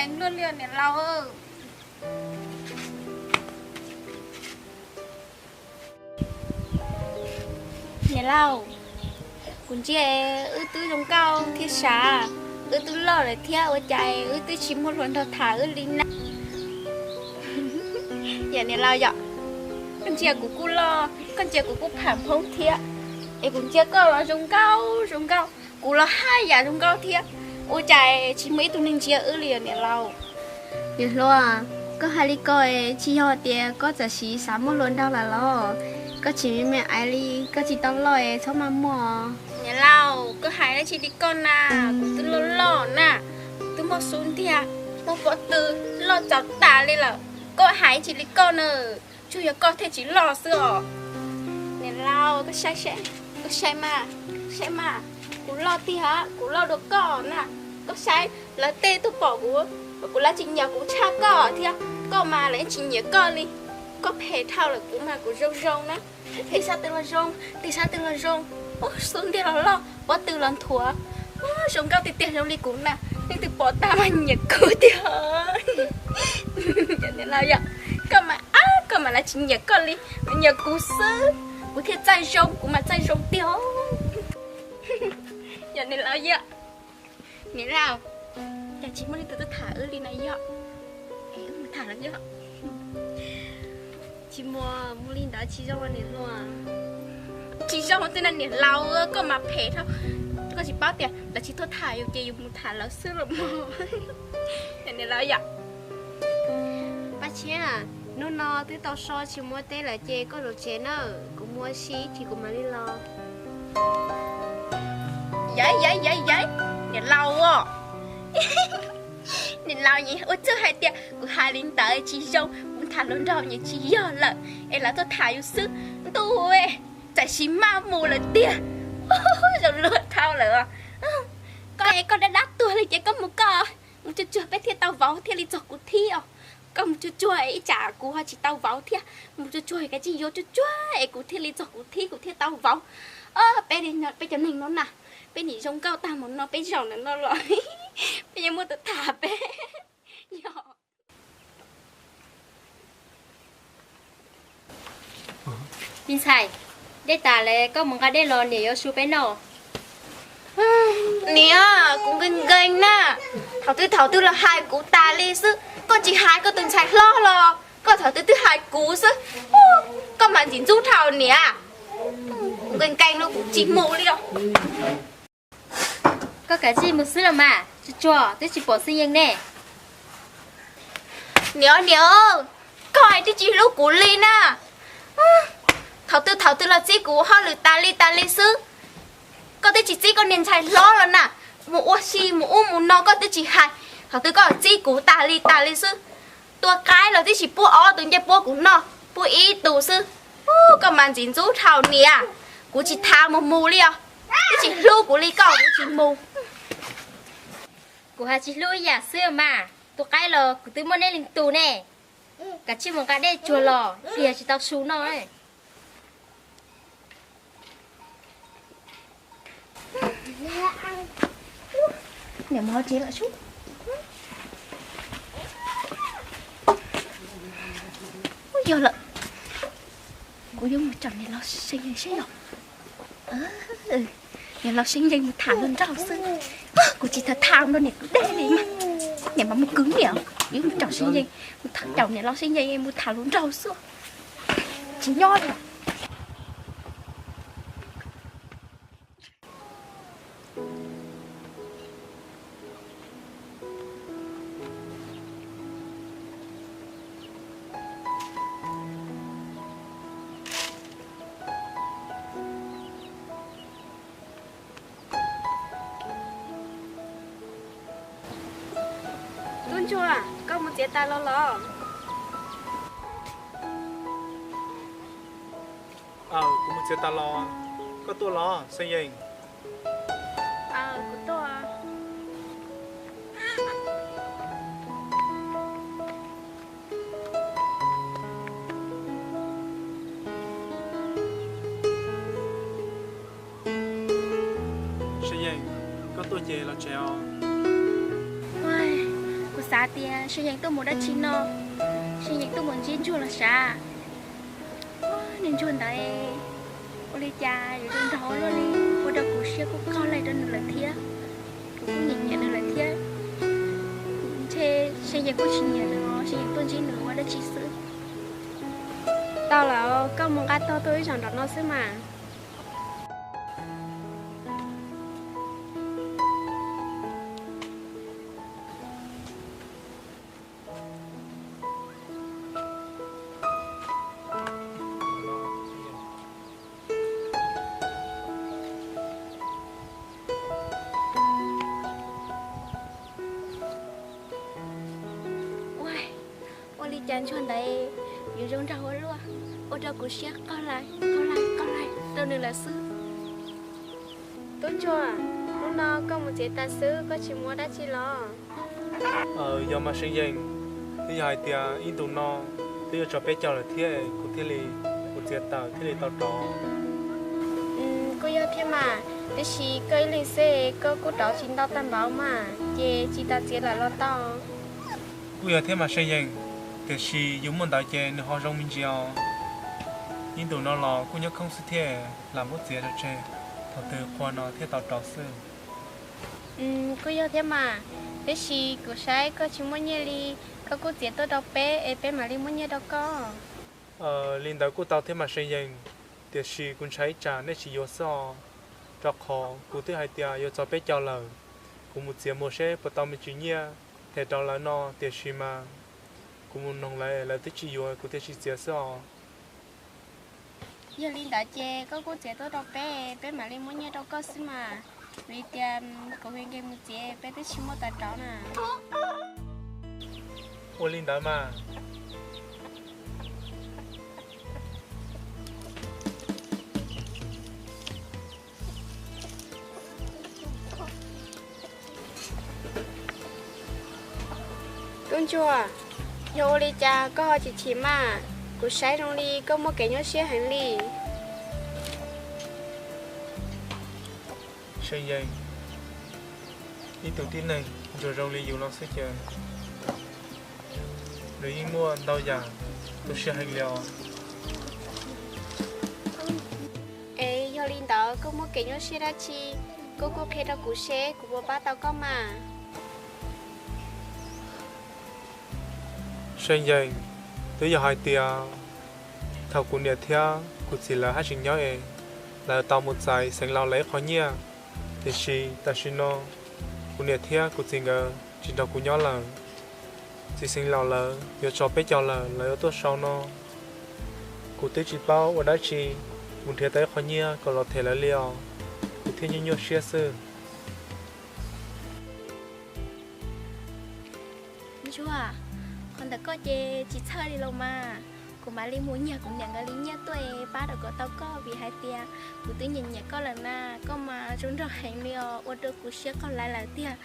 Luaj li niam laus. Niam laus, kuv ntsia wb twb zoo nkauj thiab sav, wb twb loj lawm thiab ua cas wb twb tsis muaj hluas nraug tham wb li na? Yog niam laus yom, koj ntsia kuv kuj loj, koj ntsia kuv kuj pham phoob thiab, es kuv ntsia koj los zoo nkauj zoo nkauj, kuv los haj yam zoo nkauj thiab, ua cas tsis muaj ib tug neeg ntsia wb li os niam laus? Niam hluas, koj hais li ko tsis yog tias koj txawm sis xav muaj hluas nraug lawm los? Koj tsis me me aiv li, koj tsis tau loj es txhob maj muag. Niam laus, koj hais dab tsi li koj na? Kuv twb loj loj na, twb muaj xub ntiag, muaj pob tw, loj txaus tas li lawm, koj hais dab tsi li koj na? Tsuas yog koj thiaj tsis loj xwb os. Niam laus, koj saib, koj saib mas, saib mas, kuv loj tiag, kuv loj dua koj na. Koj saib, lawv tej tuaj pom kuv, kuv lawv tsis nyiam kuv tshaj koj thiab, koj mas lawv yeej tsis nyiam koj li. Koj phem dhau lawm, kuv mas kuv zoo zoo na. Tej sab twg los zoo, tej sab twg los zoo, xub ntiag los loj, pob tw los nthuav, zoo nkauj tiag tiag zoo li kuv na, leej twg pom tag mas nyiam kuv tiag. Niam laus yom, koj mas, koj mas lawv tsis nyiam koj li, nyiam kuv xwb, kuv thiaj txaij zoo, kuv mas txaij zoo tiag. Yog niam laus yom. Niam laus, cas tsis muaj leej twg tuaj tham wb li na yom? Es wb mus tham los yom? Tsis muaj, mus li ntawd tsis zoo niam hluas. Tsis zoo xwb na niam laus, koj mas phem dhau. Koj tsis paub tias lawv tsis tuaj tham yus ces yus mus tham lawv xwb los mas. Niam laus yom. Paj Tshiab, hnub no twb tau so tsis muaj teb lawm ces koj los tsev nawb, kuv mus ua si ib chim kuv mam li los. Yawm yawm yawm yawm, niam laus os. Niam laus, ua txuj hais tias kuv hais li ntawd tsis zoo, kuv tham hluas nraug nyias tsis yog lawm es lawv tuaj tham yus xwb. Ntuj, txawm sis maj mus lawm tiag. Zoo luag dhau lawm. Koj es koj dab dab tuag li ces koj mus koj, mus tsuag tsuag peb thiaj tau vauv thiaj li txog kuv thib os. Koj mus tsuag tsuag ib tsam kuv ho tsis tau vauv thiab, mus tsuag tsuag kav tsij yuav tsuag tsuag es kuv thiaj li txog kuv thib kuv thiaj tau vauv. Peb, peb cov neeg no na, peb nim zoo nkauj tag mus no peb zaum ntawm no los peb yeej muaj tus tham peb. Yog. Me ntxhais, dej tas lawm koj mus nqa dej los niam yuav su peb noj. Niam, kuv nkees nkees na, thaum twg thaum twg los hais kuv tas li xwb, koj tsis hais koj tus ntxhais hlob los koj thaum twg twb hais kuv xwb. Koj mas ntxim ntxub dhau niam. Kuv nkees nkees no kuv tsis mus li os. Koj kav tsij mus xwb los mas, tsuag tsuag twb tsis pom Xeeb Yees ne. Niam, niam, koj twb tsis hlub kuv li na. Thaum twg thaum twg los txib kuv hauj lwm tas li tas li xwb. Koj twb tsis txib koj niag ntxhais hlob los na, mus ua si mus ub mus no koj twb tsis hais, thaum twg koj txib kuv tas li tas li xwb. Tua qaib los twb tsis pub ob tug ncej puab kuv noj, pub ib tug xwb. Koj mas ntxim ntxub dhau niam, kuv tsis tham mus mus li os. Twb tsis hlub kuv li koj kuv tsis mus. Kuv hais tsis hlub ib yam xwb mas, tua qaib los kuv twb muaj nej li tus ne. Kav tsij mus nqa dej tsuag los, pliag tsis tau su noj. Niam mus hauv tsev lawm sub. Yog lawm, kuv yuav mus caum niam laus Xeeb Yees saib yog. Niam laus Xeeb Yees mus tham hluas nraug xwb, kuv tsis tham tham nrog niam kwv dej li mas. Niam mas mus kwv niam, kuv yuav mus caum Xeeb Yees, mus caum niam laus Xeeb Yees mus tham hluas nraug xwb. Tsis nyob li. Tub Ntsuag, koj mus txiav taws los los? Kuv mus txiav taws los, koj tuaj los Xeeb Yees? Kuv tuaj. Xeeb Yees, koj tuaj ces los tsev os. Kuv Xav tias Seev Yees tuaj mus dab tsi no, Seev Yees tuaj mus ntsib Ntsuag los sav. Niag Ntsuag ntawd ua li cas yuav zoo nraug ua luaj li, ua rau kuv siab kuj qaug laig rau nws lawm thiab. Kuv kuj nyiam nyiam nws lawm thiab. Ntshe Seev Yees kuj tsis nyiam nws os, Seev Yees tuaj ntsib nws ua dab tsi xwb. Tau lawm, koj mus nqa tog tuaj ib zaug nraum no xwb mas. Ua, ua li cas Ntsuag ntawd yuav zoo nraug ua luaj, ua rau kuv siab qaug laig qaug laig qaug laig rau nws lawm xwb. Tub Ntsuag, hnub no koj mus txiav taws xwb, koj tsis mus ua dab tsi los? Yog mas Seev Yees, twb yog hais tias ib ntus no twb yuav txog peb caug lawm thiab, kuv thiaj li mus txiav taws thiaj li tau rov. Kuj yog thiab mas, tiam sis koj ib leeg xwb koj kuj rauv tsis ntau tag npaum mas, ces tsis tas txiav lawm los tau. Kuj yog thiab mas Seev Yees, tiam sis yus muaj ntawd ces nws ho zoo me ntsis os. Ib ntus no los kuj nyob khoob xwb thiab, lam muab txiav tso tseg, thaum twg qhua no thiaj tau rov xwb. Kuj yog thiab mas, tiam sis kuv saib koj tsis muaj nyiaj li, koj kuj txiav tuaj rau peb es peb mam li muab nyiaj rau koj. Li ntawd kuj tau thiab mas Seev Yees, tiam sis kuv ntshai ib tsam nej tsis yuav xwb os, rau qhov kuv twb hais tias yuav txog peb caug lawm, kuv mus txiav mus seb puas tau me ntsis nyiaj them rau lawv no, tiam sis mas kuv mus noog lawv, lawv twb tsis yuav kuv thiaj tsis txiav xwb os. Yog li ntawd ces koj kuj txiav tuaj rau peb, peb mam li muab nyiaj rau koj xwb mas, vim tias kuv nkees nkees mus txiav peb twb tsis muaj taws rov na. Ua li ntawd mas. Tub Ntsuag, yog ua li cas koj ho chim chim mas? Kuv saib zoo li koj muaj kev nyuaj siab heev li. Seev Yees, ib tug tib neeg ntsuag zoo li yus no xwb ces nws yeej muaj ntau yam tu siab heev li os. Es yog li ntawd koj muaj kev nyuaj siab dab tsi, koj kuj qhia rau kuv seb kuv puas pab tau koj mas. Seev Yees, twb yog hais tias thaum kuv niam thiab kuv txiv lawv haj tseem nyob es lawv tau mus txais Xeev Laus lawv ib qho nyiaj, tiam sis tam sim no kuv niam thiab kuv txiv nkawd tsis nrog kuv nyob lawm. Txiv Xeev Laus lawv yuav txog peb caug lawm, lawv yuav tuaj sau no. Kuv twb tsis paub ua dab tsi, mus nrhiav tau ib qho nyiaj kom los them lawv li os, kuv thiaj nyuaj nyuaj siab xwb. Ntsuag, qhov ntawd koj ces tsis txhawj li los mas, kuv mam li mus nyiag kuv niam nkawd li nyiaj tuaj pab rau kom tau koj, vim hais tias kuv twb nyiam nyiam koj lawm na, koj mas zoo nraug heev li os, ua rau kuv siab qaug lawv lawm tiag.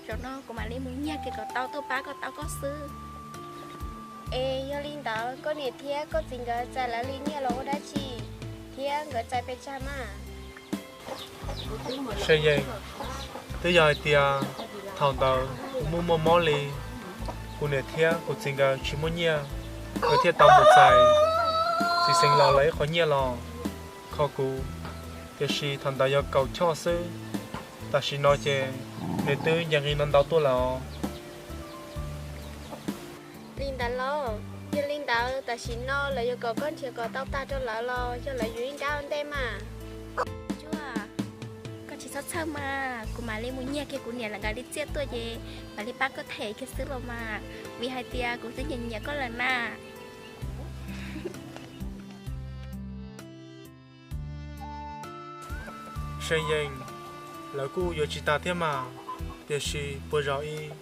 Zaum no kuv mam li mus nyiag kiag kom tau tuaj pab kom tau koj xwb. Es yog li ntawd koj niam thiab koj txiv nkawd txais lawv li nyiaj los ua dab tsi, thiab nkawd txais pes tsawg mas? Seev Yees, twb yog hais tias thaum ntawd kuv muaj muaj mob li, kuv niam thiab kuv txiv nkawd tsis muaj nyiaj, nkawd thiaj tau mus txais txiv Xeev Laus lawv ib qho nyiaj los kho kuv, tiam sis thaum ntawd yog kaum choj xwb, tam sim no ces nws twb nce nqi ntau ntau tuaj lawm os. Li ntawd los, yog li ntawd tam sim no lawv yuav kom koj nrhiav kom tau tag rau lawv los yog lawv yuav ib nrab ua ntej mas? Ntsuag, koj tsis txhob txhawj mas, kuv mam li mus nyiag kiag kuv niam lawv nkawd li txiaj tuaj ces mam li pab koj them kiag xwb los mas, vim hais tias kuv twb nyiam nyiam koj lawm na. Seev Yees, lawv kuj yuav tsis tas thiab mas, tiam sis puas zaum ib,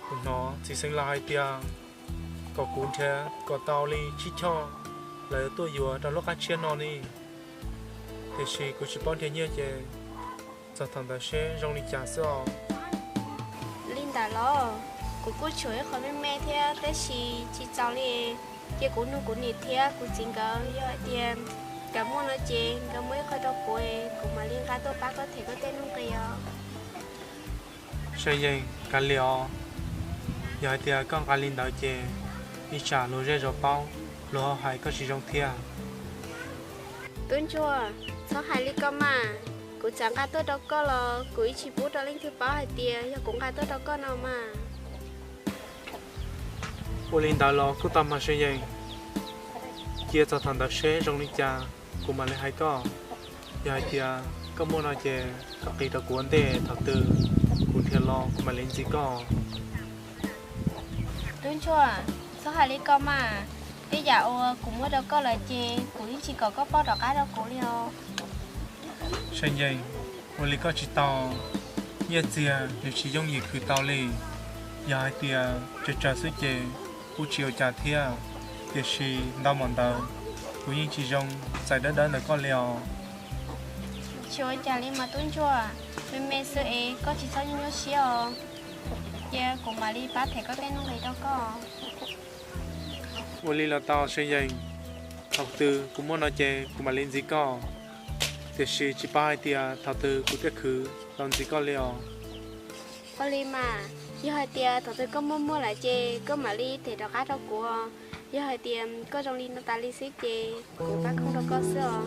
kuv hnov txiv Xeev Laus hais tias kom kuv nrhiav kom tau li tsib choj lawv tuaj yuav rau lub qab tshiab no ne, tiam sis kuv tsis paub nrhiav nyiaj ces txog thaum ntawd seb zoo li cas xwb os. Li ntawd los, kuv kuj tshuav ib qho me me thiab tab sis tsis txaus li, ces kuv nug kuv niam thiab kuv txiv nkawd, yog hais tias nkawd muaj no ces nkawd muab ib qho rau kuv, kuv mam li nqa tuaj pab koj them koj tej nuj nqis os. Seev Yees, kav liam os. Yog hais tias koj nqa li ntawd ces ib tsam luag zej zos paub, luag ho hais koj tsis zoo thiab. Tub ntsuag, txhob hais li ko mas. Kuv txawm nqa tuaj rau koj los kuv yeej tsis pub rau leej twg paub hais tias yog kuv nqa tuaj rau koj no mas. Ua li ntawd los kuj tau mas Seev Yees, cia txog thaum ntawd seb zoo li cas kuv mam li hais koj. Yog hais tias koj muaj no ces koj qhia rau kuv ua ntej, thaum twg kuv nrhiav los kuv mam li ntxiv koj. Tub ntsuag, txhob hais li ko mas. Tej yam uas kuv muab rau koj lawm ces kuv yeej tsis kom koj pauj rov qab rau kuv li os. Seev Yees, ua li koj tsis tau, nyiaj txiag nws tsis yooj yim khwv tau li. Yog hais tias tsawg tsawg xwb ces kuj tsis ua cas thiab, tiam sis ntau npaum ntawd kuv yeej tsis zoo txais dawb dawb ntawm koj li os. Tsis ua cas li mas tub ntsuag, me me xwb es koj tsis txhob nyuaj nyuaj siab os. Cia kuv mam li pab them koj tej nuj nqis rau koj. Ua li los tau Seev Yees, thaum twg kuv muaj no ces kuv mam li ntxiv koj, tiam sis tsis paub hais tias thaum twg kuv thiaj khwv los ntxiv koj li os. Ua li mas, yog hais tias thaum twg koj muaj muaj lawm ces koj mam li them rov qab rau kuv. Yog hais tias koj zoo li no tas li xwb ces kuv pab khooj rau koj xwb os.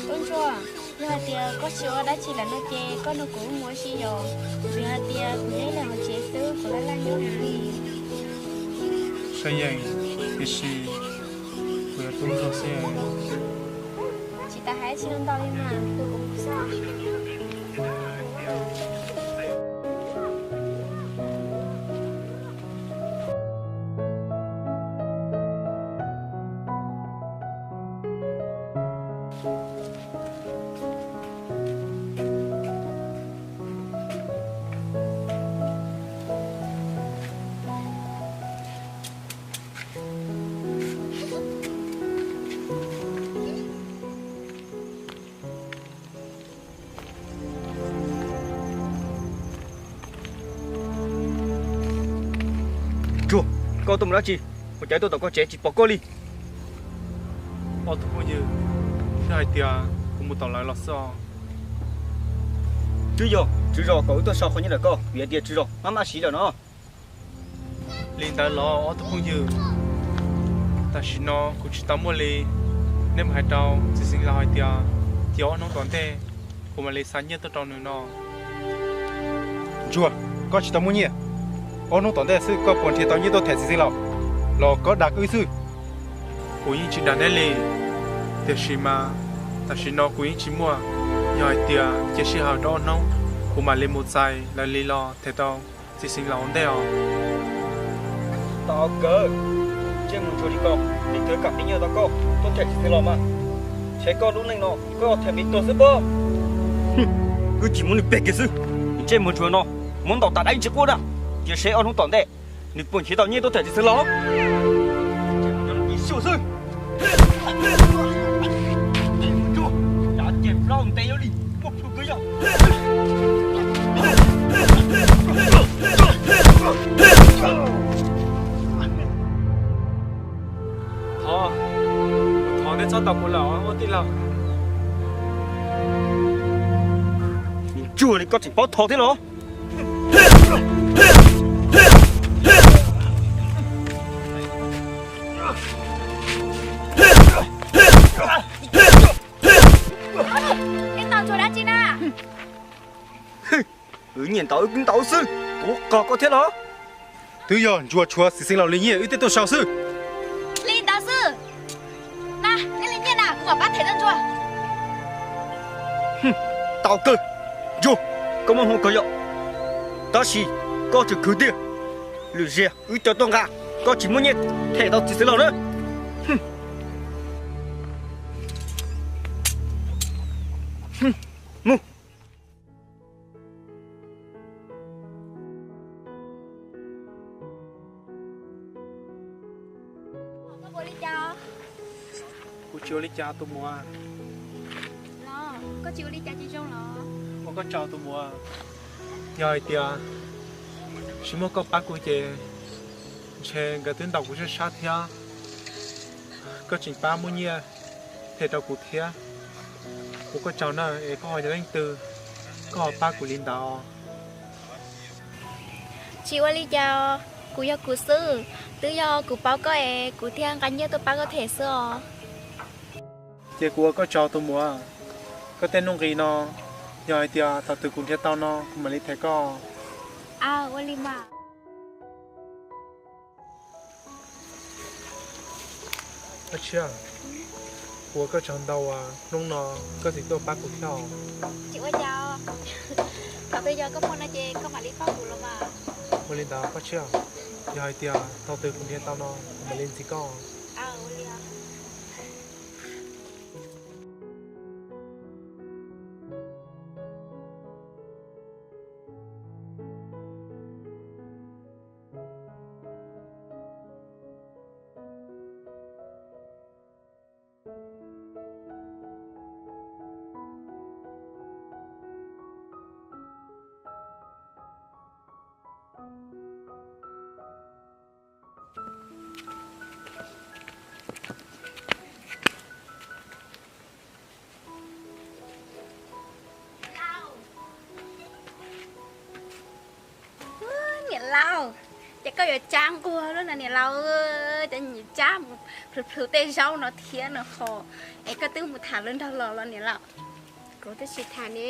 Tub ntsuag, yog hais tias koj tsis ua dab tsi lawm no ces koj nrog kuv mus ua si yom, vim hais tias kuv nyob ib leeg hauv tsev xwb kuv laj laj nyob heev li. Seev Yees, tiam sis kuv yog tub ntsuag xwb. Tsis tas hais tsis ntau li mas, tus kuv mus xwb. Ntsuag, koj tuaj mus dab tsi? Ua cas tuaj tom koj tsev tsis pom koj li? Ob tug phooj ywg, thiaj hais tias kuv mus tom lawv los xwb os. Twb yog tswv zos kom wb tuaj sau qhov nyiaj ntawm koj, vim hais tias tswv zos maj maj siv lawm no. Li ntawd los ob tug phooj ywg, tam sim no kuv tsis tau muaj li. Nej mus hais rau txiv xeev laus hais tias cia ob hnub tom ntej kuv mam li xa nyiaj tuaj rau nws no. Ntsuag, koj tsis tau muaj nyiaj, ob hnub tom ntej xwb koj puas nrhiav tau nyiaj tuaj them txiv xeev laus? Los koj dag koj wb xwb. Kuv yeej tsis dag neb li, tiam sis mas tam sim no kuv yeej tsis muaj. Yog hais tias cia sij hawm rau ob hnub, kuv mam li mus txais lawv li los them rau txiv xeev laus ua ntej os. Tau kawg, ntsej muag ntsuag li ko, leej twg kam pib nyiaj tau koj tuaj them txiv xeev laus mas? Ntshe koj lub neej no koj them me tuag xwb pob. Wb tsis muab nws peg kiag xwb, ntsej muag ntsuag no muab ntaus tas dab tsi quaj na, cia seb ob hnub tom ntej nws puas nrhiav tau nyiaj tuaj them txiv xeev laus. Xwb. Ntsuag, cav ces plaub ntev li, muaj plhu kawg yog. Thov, thov nej txhob tos kuv lawm os ob tij laug. Ntsuag li koj tseem paub thov thiab los? Nej tos ntsuag dab tsi na? Wb nyiam ntaus wb kwv ntaus wb xwb, kuv qog koj thiab los? Twb yog ntsuag tshuav txiv xeev laus li nyiaj wb thiaj tuaj sau xwb. Li ntawd xwb. Na, nej li nyiaj na kuv mam pab them rau ntsuag. Tau kawg, ntsuag, koj muaj hmoo kawg yom, tab sis koj tseem khwv tiag. Lwm zaus wb coj tuaj nqa, koj tsis muaj nyiaj them tau txiv xeev laus na. Mus. Koj ua li cas? Kuv tsis ua li cas tus muam. Los koj tsis ua li cas tsis zoo los? Ua koj tsaug tus muam. Yog hais tias tsis muaj koj pab kuv ces ntshe nkawd twb ntaus kuv sab sab thiab. Koj tseem pab muab nyiaj them rau kuv thiab. Ua koj tsaug na, es koj ho yog leej twg, koj ho pab kuv li ntawd? Tsis ua li cas, kuv yog kuv xwb, twb yog kuv paub koj es kuv thiaj nqa nyiaj tuaj pab koj them xwb os. Ces kuv ua koj tsaug tus muam, koj tej nuj nqis no, yog hais tias thaum twg kuv nrhiav tau no kuv mam li them koj. Ua li mas. Ab Tshiab, kuv ua koj tsaug ntau uas hnub no koj tseem tuaj pab kuv thiab os. Tsis ua cas, thaum twg yog koj muaj no ces koj mam li pab kuv los mas. Ua li ntawd Paj Tshiab, yog hais tias thaum twg kuv nrhiav tau no kuv mam li ntxiv koj. Niam laus, ces koj yuav tsab nquag lub no niam laus, cov nyiam tsab mus plhws plhws tej zaub no thiab no ho, es koj twb mus tham hluas nraug los los niam laus? Kuv twb tsis tham ne.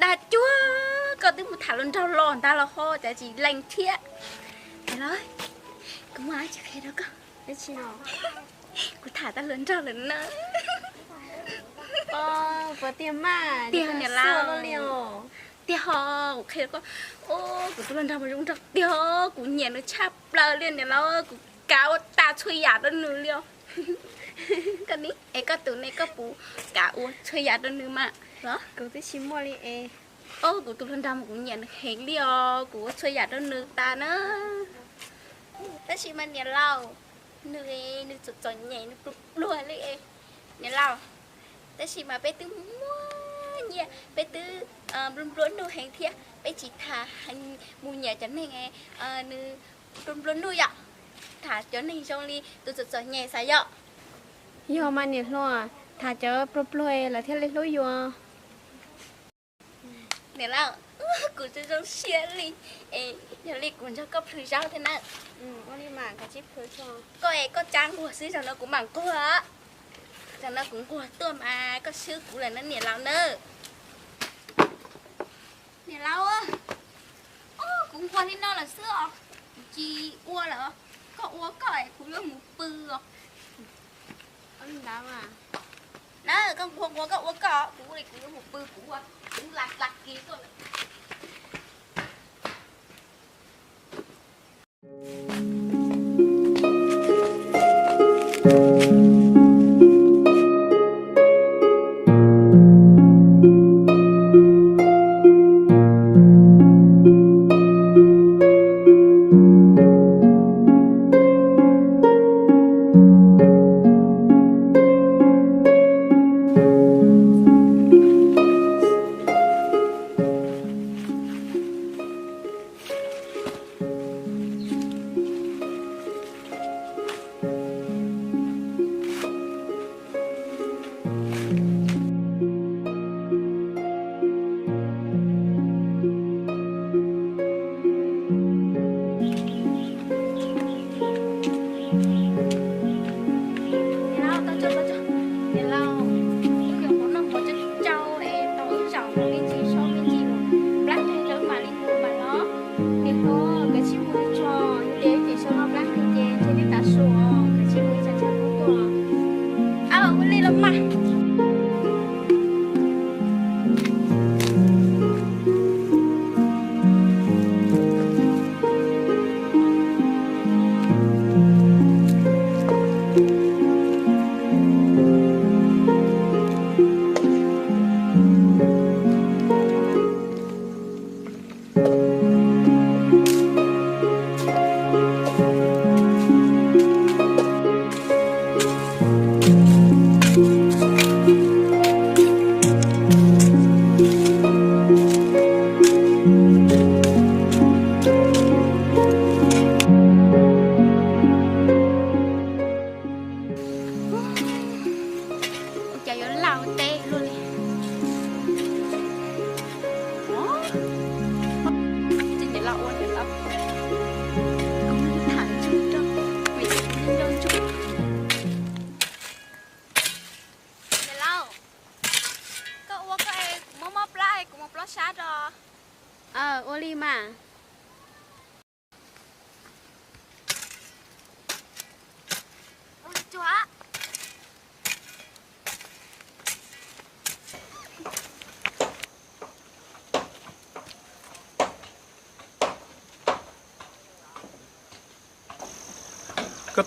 Dag cuag, koj twb mus tham hluas nraug los ntag los ho cas tsis lees thiab? Niam laus, kuv muaj dab tsi qhia rau koj. Kuv tham tau hluas nraug lawm na. Tiag niam laus. Tiag ho, kuv qhia rau koj, kuv tus hluas nraug mas zoo nraug tiag, kuv nyiam nws tshaj plaws li niam laus, kuv kav ua tas txhua yam rau nws li os. Koj ne, es koj tus ne koj puas kav ua txhua yam rau nws mas los? Kuv twb tsis muaj li es. Os, kuv tus hluas nraug mas kuv nyiam nws heev li os, kuv ua txhua yam rau nws tas na. Tab sis mas niam laus, nws, nws txom txom nyem, nws pluag pluag li es niam laus. Tab sis mas peb twb muaj nyiaj, peb twb nplua nplua nuj heev thiab, peb tsis tham mus nyiam cov neeg nws nplua nplua nuj yom. Tham cov neeg zoo li tus txom txom nyem xav yom. Yog mas niam hluas, tham cov pluag pluag lawv thiaj li hlub yus. Niam laus, kuv tsis zoo siab li, es yog li kuv nrog koj plhws zaub thiab na. Koj es koj tsab nquag xwb, zaum no kuv mam nquag. Zaum no kuv nquag tuaj mas koj swb kuv lawm na niam laus na. Niam laus, kuv nquag li no lawm xwb os, kuv tsis ua lawm, koj ua koj es kuv yuav mus pw os. Na, koj nquag nquag koj ua koj, kuv ua li kuv yuav mus pw, kuv ua, kuv la la kis tuaj lawm. Niam laus, tau tso, tau tso. Niam laus, wb yuav mus noj mov tsau tsau es tau wb zaum mus me ntsis so me ntsis, plab nqig lawm mam li mus mas los. Niam hluas, koj tsis mus tso, yog li ces so no plab nqig ces ntshe twb tav su os, koj tsis mus tsam tsam kuv tuaj. Aw, ua li los mas.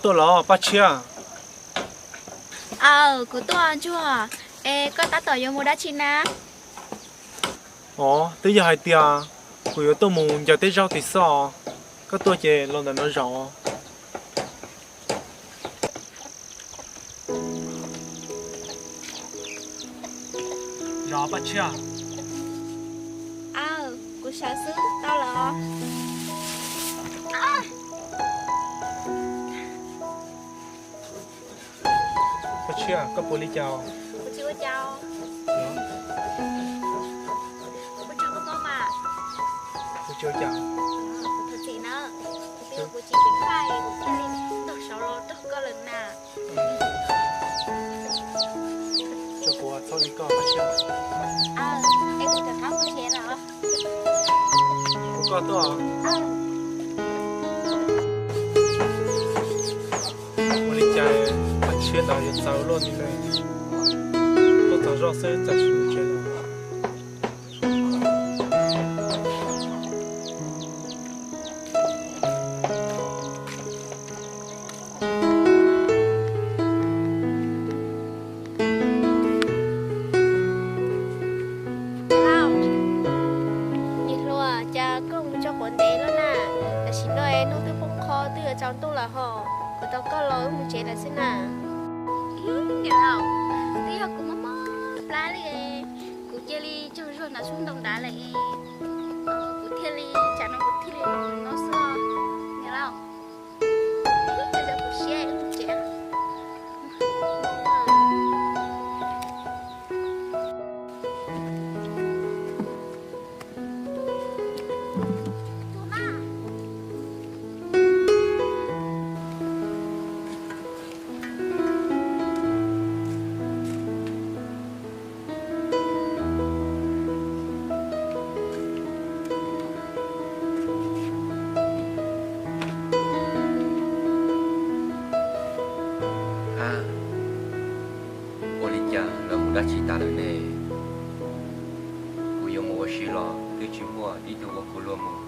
Tuaj los Paj Tshiab? Aw, kuv tuaj Ntsuag. Es koj tab tom yuav mus dab tsi na? Os, twb yog hais tias kuv yuav tuaj mus ncaws tej zaub tim xoj. Koj tuaj ces los ntawm no zaum. Zaum Paj Tshiab. Aw, kuv sawv xwb tau los. Paj Tshiab, koj puas li cas? Kuv tsis ua cas. Kuv tsis ua cas mas. Kuv tsis ua cas. Kuv thov txim na. Kuv tsis tseem faj, kuv thiaj li ntog saud los nrog koj lawm na. Tso kuv txhob li koj Paj Tshiab. Es kuv rov qab mus tsev lawm. Kuv koj tuaj. Ua li cas Paj Tshiab ntawd yuav txawv luaj li ne? Tuaj txog zoj xwb txawm tsis mus tsev lawm. Niam hluas, cas koj mus tso quav ntev lawm na? Tam sim no hnub twb poob qho twb yuav tsaus ntuj lawm hos, kuv tos koj los wb mus tsev lawm xwb na. Niam laus, twb yog kuv mob mob plab li, kuv cia li tsaug zog nram xub ntoos nrad lawm es kuv thiaj li, tsam no kuv thiaj li los no xwb. Niam laus, tso kuv siab tsev. Ua li cas lawv mus dab tsi tas lawm ne? Kuv yuav mus ua si los twb tsis muaj ib tug ua kuv luag mus.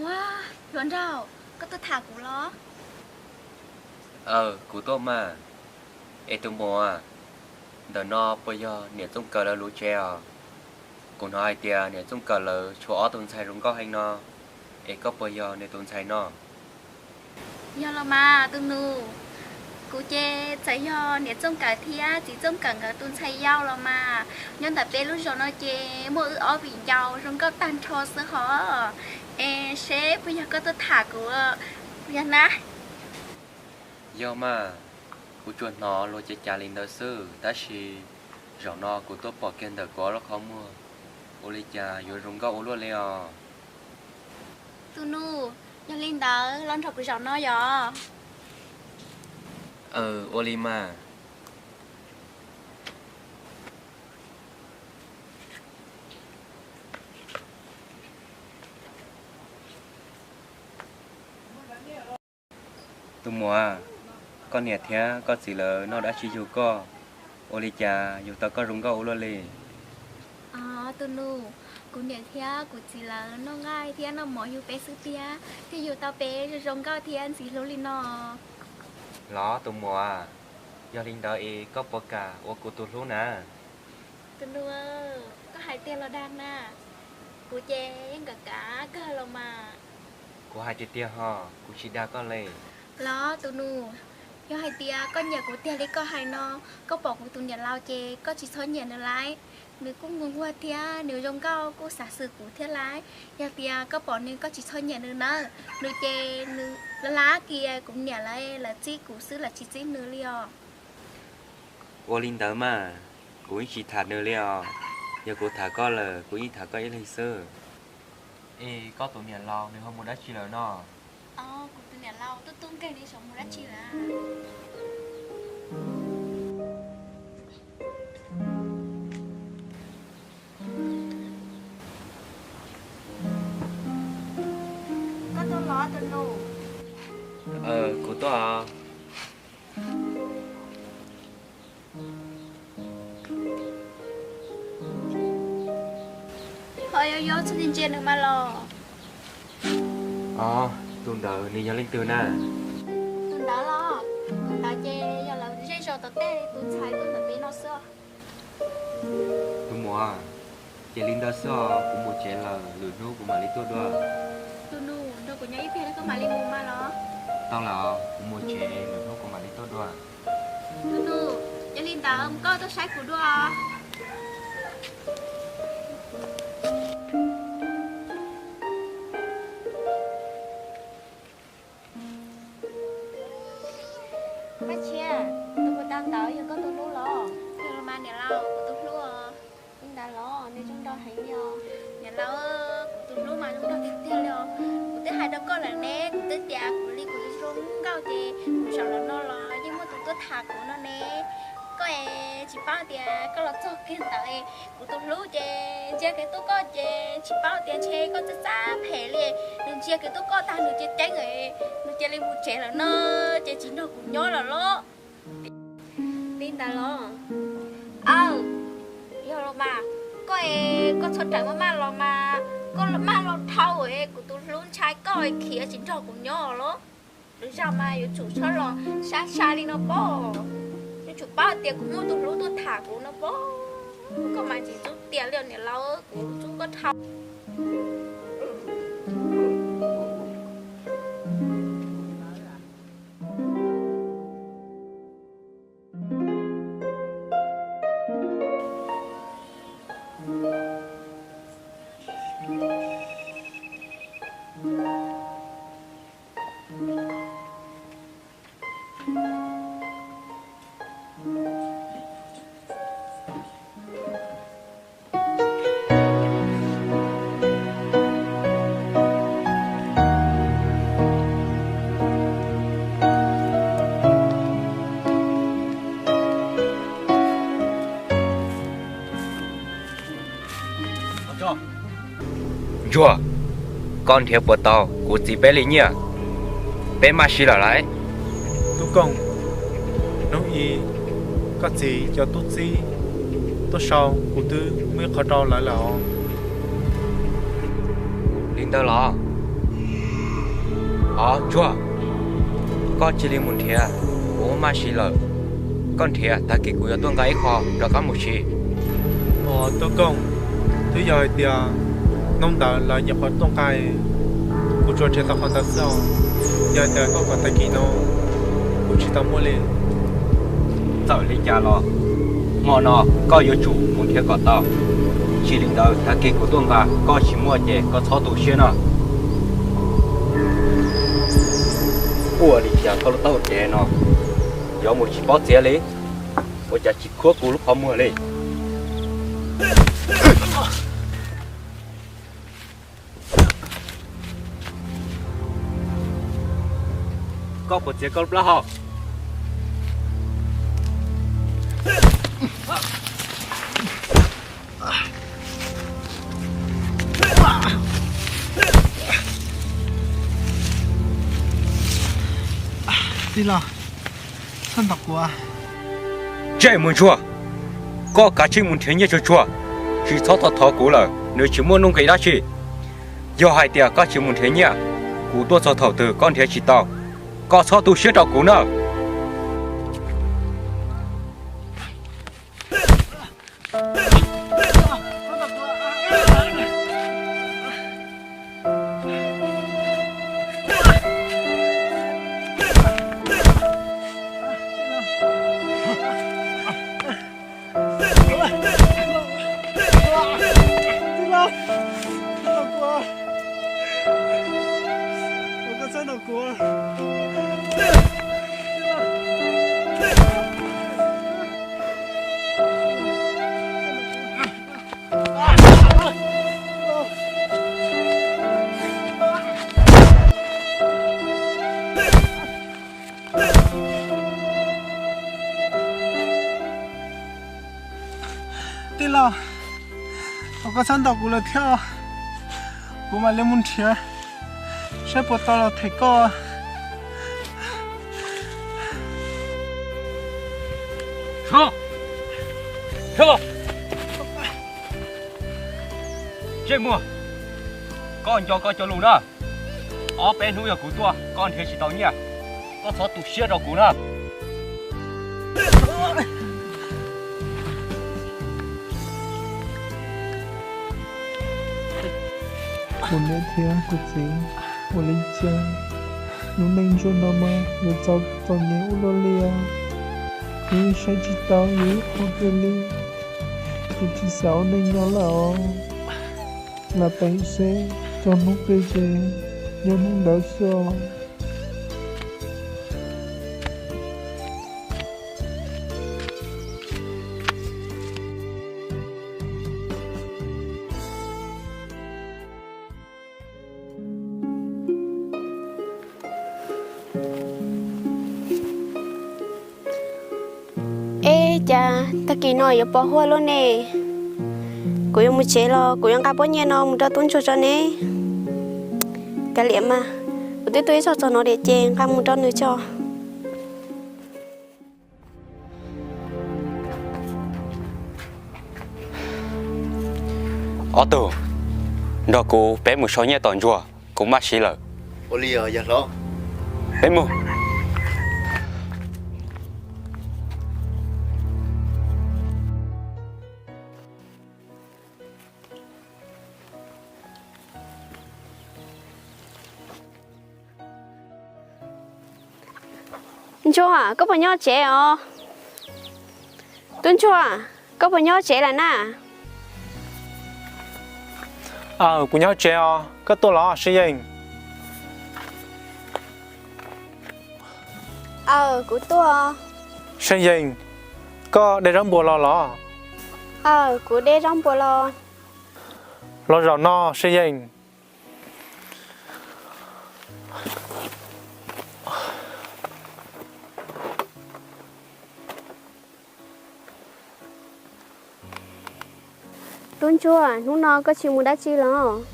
Ua, hluas nraug, koj tuaj tham kuv los? Aw, kuv tuaj mas. Es tus muam, ntawm no puas yog niam Txooj Kawm lawv lub tsev os? Kuv hnov hais tias niam Txooj Kawm lawv tshuav ob tug ntxhais zoo nkauj heev no, es koj puas yog nws tus ntxhais no? Yog los mas tus nus, kuv ces txawm yog niam Txooj Kawm thiab txiv Txooj Kawm nkawd tus ntxhais yau los mas. Nyob ntawm peb lub zos no ces muaj wb ob viv ncaus zoo nkauj tag nrho xwb hos. Es seb puas yog koj tuaj tham kuv, yog na? Yog mas, kuv tsuas hnov luag cav cav li ntawd xwb, tab sis zaum no kuv tuaj pom kiag ntawm kuv ob lub qhov muag, ua li cas yuav zoo nkauj ua luaj li os. Tus nus, yog li ntawd los nrog kuv zaum no yom? Aw, ua li mas. Tus muam, koj niam thiab koj txiv lawv noj dab tsi yug koj, ua li cas yug tau koj zoo nkauj ua luaj li? Os, tus nus, kuv niam thiab kuv txiv lawv noj nqaij thiab noj mov yug peb xwb tiag, thiaj yug tau peb zoo zoo nkauj thiab ntxim hlub li no. Los tus muam, yog li ntawd es koj puas kam ua kuv tus hlub na? Tus nus, koj hais tiag los dag na? Kuv ces yeej kam kam kawg los mas. Kuv hais tiag tiag hos, kuv tsis dag koj li. Los tus nus, yog hais tias koj nyiam kuv tiag li koj hais no, koj pom kuv tus niam laus ces koj tsis txhob nyiam nws lawm. Nws kuj nquag nquag thiab nws zoo nkauj kuj xav xwm kuv thiab lawm. Yog tias koj pom nws koj tsis txhob nyiam nws nawb, nws ces nws lab lab kiag kuv niam lawv, lawv txib kuv xwb lawv tsis txib nws li os. Ua li ntawd mas, kuv yeej tsis tham nws li os. Yog kuv tham koj lawm kuv yeej tham koj ib leeg xwb. Es koj tus niam laus nws ho mus dab tsi lawm no? Kuv tus niam laus tub tub nkeeg li saum mus dab tsi lawm. Koj tuaj los tus nus? Kuv tuaj. Ho yuav yuav txhob ntsia nws mas los. Tus ntawd nws yog leej twg na? Tus ntawd los, tus ntawd ces yog lawv zej zos tom tej tus ntxhais tuaj ntawm peb no xwb. Tus muam, ces li ntawd xwb os, kuv mus tsev lawm, lwm hnub kuv mam li tuaj dua. Tus nus, nrog kuv nyob ib pliag koj mam li mus mas los. Tau lawm, kuv mus tsev, lwm hnub kuv mam li tuaj dua. Tus nus, yog li ntawd koj tuaj saib kuv dua. Paj Tshiab, tus puas tau ntawd yog koj tus hlub los? Yog los mas niam laus, kuv tus hlub os. Li ntawd los nws zoo nraug heev li os. Niam laus, kuv tus hlub mas zoo nraug tiag tiag li os. Kuv twb hais rau koj lawm ne, kuv twb tias kuv li kuv zoo nkauj ces kuv zaum los no los yeej muaj tus tuaj tham kuv no ne. Koj es tsis paub tias koj los txog kiag ntawd es kuv tus hlub ces ntsia kiag tuaj koj ces tsis paub tias ntshe koj txaj txaj phem li. Nws ntsia kiag tuaj koj tag nws cia ceeb, nws cia li mus tsev lawm no, ces tsis nrog kuv nyob lawm los. Li ntawd los? Aw, yog los mas, koj es koj txhob rawm maj maj los mas, koj maj los dhau es kuv tus hlub ntshai koj khiav tsis nrog kuv nyob los. Lwm zaug mas yuav tsum txhob los sab sab li no pob. Yuav tsum paub tias kuv muaj tus hlub tuaj tham kuv no pob. Koj mas tsis txub tiag li niam laus, kuv txub koj dhau. Ntsuag, koj nrhiav puas tau kuv txiv peb li nyiaj? Peb maj si lawm lauj. Tub Kooj, hnub i koj txiv cov tub txib tuaj sau kuv twb muaj ib qho rau lawv lawm os. Li ntawd los? Os Ntsuag, koj cia li mus nrhiav, kuv maj si lawm. Koj nrhiav, tag kis kuv yuav tuaj nqa ib qho rov qab mus si. Os Tub Kooj, twb yog hais tias hnub ntawd lawv nyuam qhuav tuaj nqa, kuv tsuas nrhiav tau qhov ntawd xwb os. Yog hais tias koj kom tag kis no, kuv tsis tau muaj li. Txawm li cas los hmo no koj yuav tsum mus nrhiav kom tau. Tsis li ntawd tag kis kuv tuaj nqa koj tsis muaj ces koj txhob tu siab no. Ua li cas koj lub taub hau dev no yuav mus tsis paub txiav li? Ua cas tsis khuab kuv lub qhov muag li? Koj puas txiav koj lub plab hau? Tij laug, txhob ntaus kuv. Ntsej muag ntsuag, koj kav tsij mus nrhiav nyiaj tsuag tsuag, tsis txhob thov thov kuv lawm, nws tsis muaj nuj nqis dab tsi. Yog hais tias koj tsis mus nrhiav nyiaj, kuv tuaj txog thaum twg koj nrhiav tsis tau, koj txhob tu siab rau kuv na. Thov koj txhob ntaus kuv lawm thiab, kuv mam li mus nrhiav saib puas tau los them koj. Ntsej muag, koj nco koj cov lus na. Ob peb hnub yog kuv tuaj koj nrhiav tsis tau nyiaj, koj txhob tu siab rau kuv na. Kuv niam thiab kuv txiv, ua li cas lub neej ntsuag no mas yuav txaus txom nyem ua luaj li os. Kuv yeej saib tsis taus yus ib qho kiag li, kuv tsis xav ua neej nyob lawm os. Lam peem seb txog hnub twg ces yog hnub ntawd xwb os. Eb, cas tag kis no yuav pos huaj luaj ne? Kuv yuav mus tsev los kuv yuav nqa pob nyiaj no mus rau tub ntsuag tso ne. Kav liam mas, kuv twb tuaj ib zaug txog no lawm ces nqa mus rau nws tso. Ob tug, nrog kuv peb mus sau nyiaj tom ntsuag, kuv maj siv lawm. Ua li os yawg hlob. Peb mus. Ntsuag, koj puas nyob tsev os? Tub ntsuag, koj puas nyob tsev lawm na? Aw, kuv nyob tsev os, koj tuaj los Seej Yeej? Aw, kuv tuaj. Seej Yeej, koj de zaub npua los los? Aw, kuv de zaub npua los. Los zaum no Seej Yeej. Tub ntsuag, hnub no koj tsis mus dab tsi los?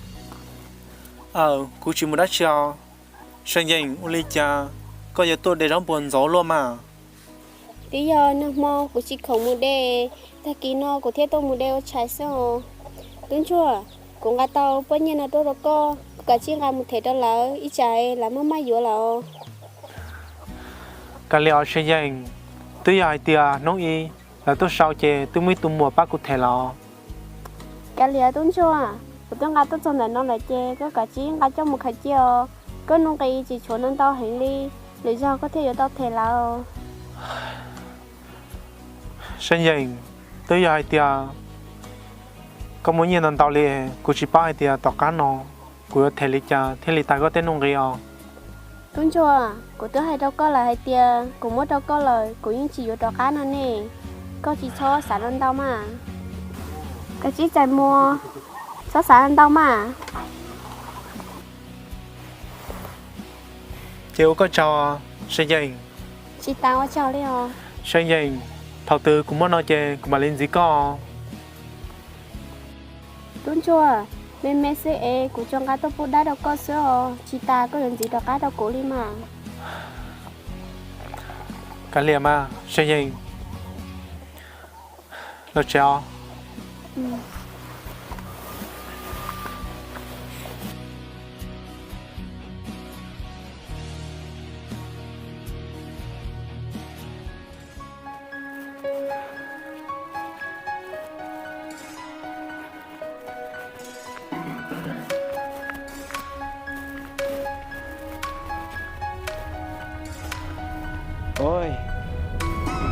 Aw, kuv tsis mus dab tsi os. Seej Yeej, ua li cas koj yuav tuaj de zaub npua ntxov luaj mas? Twb yog nag hmo kuv tsis khoom mus de, tag kis no kuv thiaj tuaj mus de ua tshais xwb os. Tub ntsuag, kuv nqa tau pob nyiaj no tuaj rau koj, koj kav tsij nqa mus them rau lawv, ib tsam lawv maj maj yuav lawm os. Kav liam os Seej Yeej, twb yog hais tias hnub ib lawv tuaj sau ces twb muaj ib tug muam pab kuv them los. Kav liam tub ntsuag, kuv twb nqa tuaj txog ntawm no lawm ces koj kav tsij nqa coj mus khaws cia os. Koj nuj nqis tsis tshuav ntau ntau heev li, lwm zaug koj thiaj yuav tau them lawm. Seej Yeej, twb yog hais tias koj muaj nyiaj ntau ntau li, kuv tsis paub hais tias tom qab no kuv yuav them li cas thiaj li tag koj tej nuj nqis os. Tub ntsuag, kuv twb hais rau koj lawm hais tias kuv muab rau koj lawm kuv yeej tsis yuav rov qab no ne. Koj tsis txhob xav ntau ntau mas. Kav tsij txais muag, txhob xav ntau mas. Ces ua koj tsaug, Seej Yeej. Tsis tas ua tsaug li os. Seej Yeej, thaum twg kuv muaj no ces kuv mam li ntxiv koj. Tub ntsuag, me me xwb es kuv tsuas nqa tuaj pub dab rau koj xwb os, tsis tas koj yuav ntxiv rov qab rau kuv li mas. Kav liam mas Seej Yeej, los tsev os.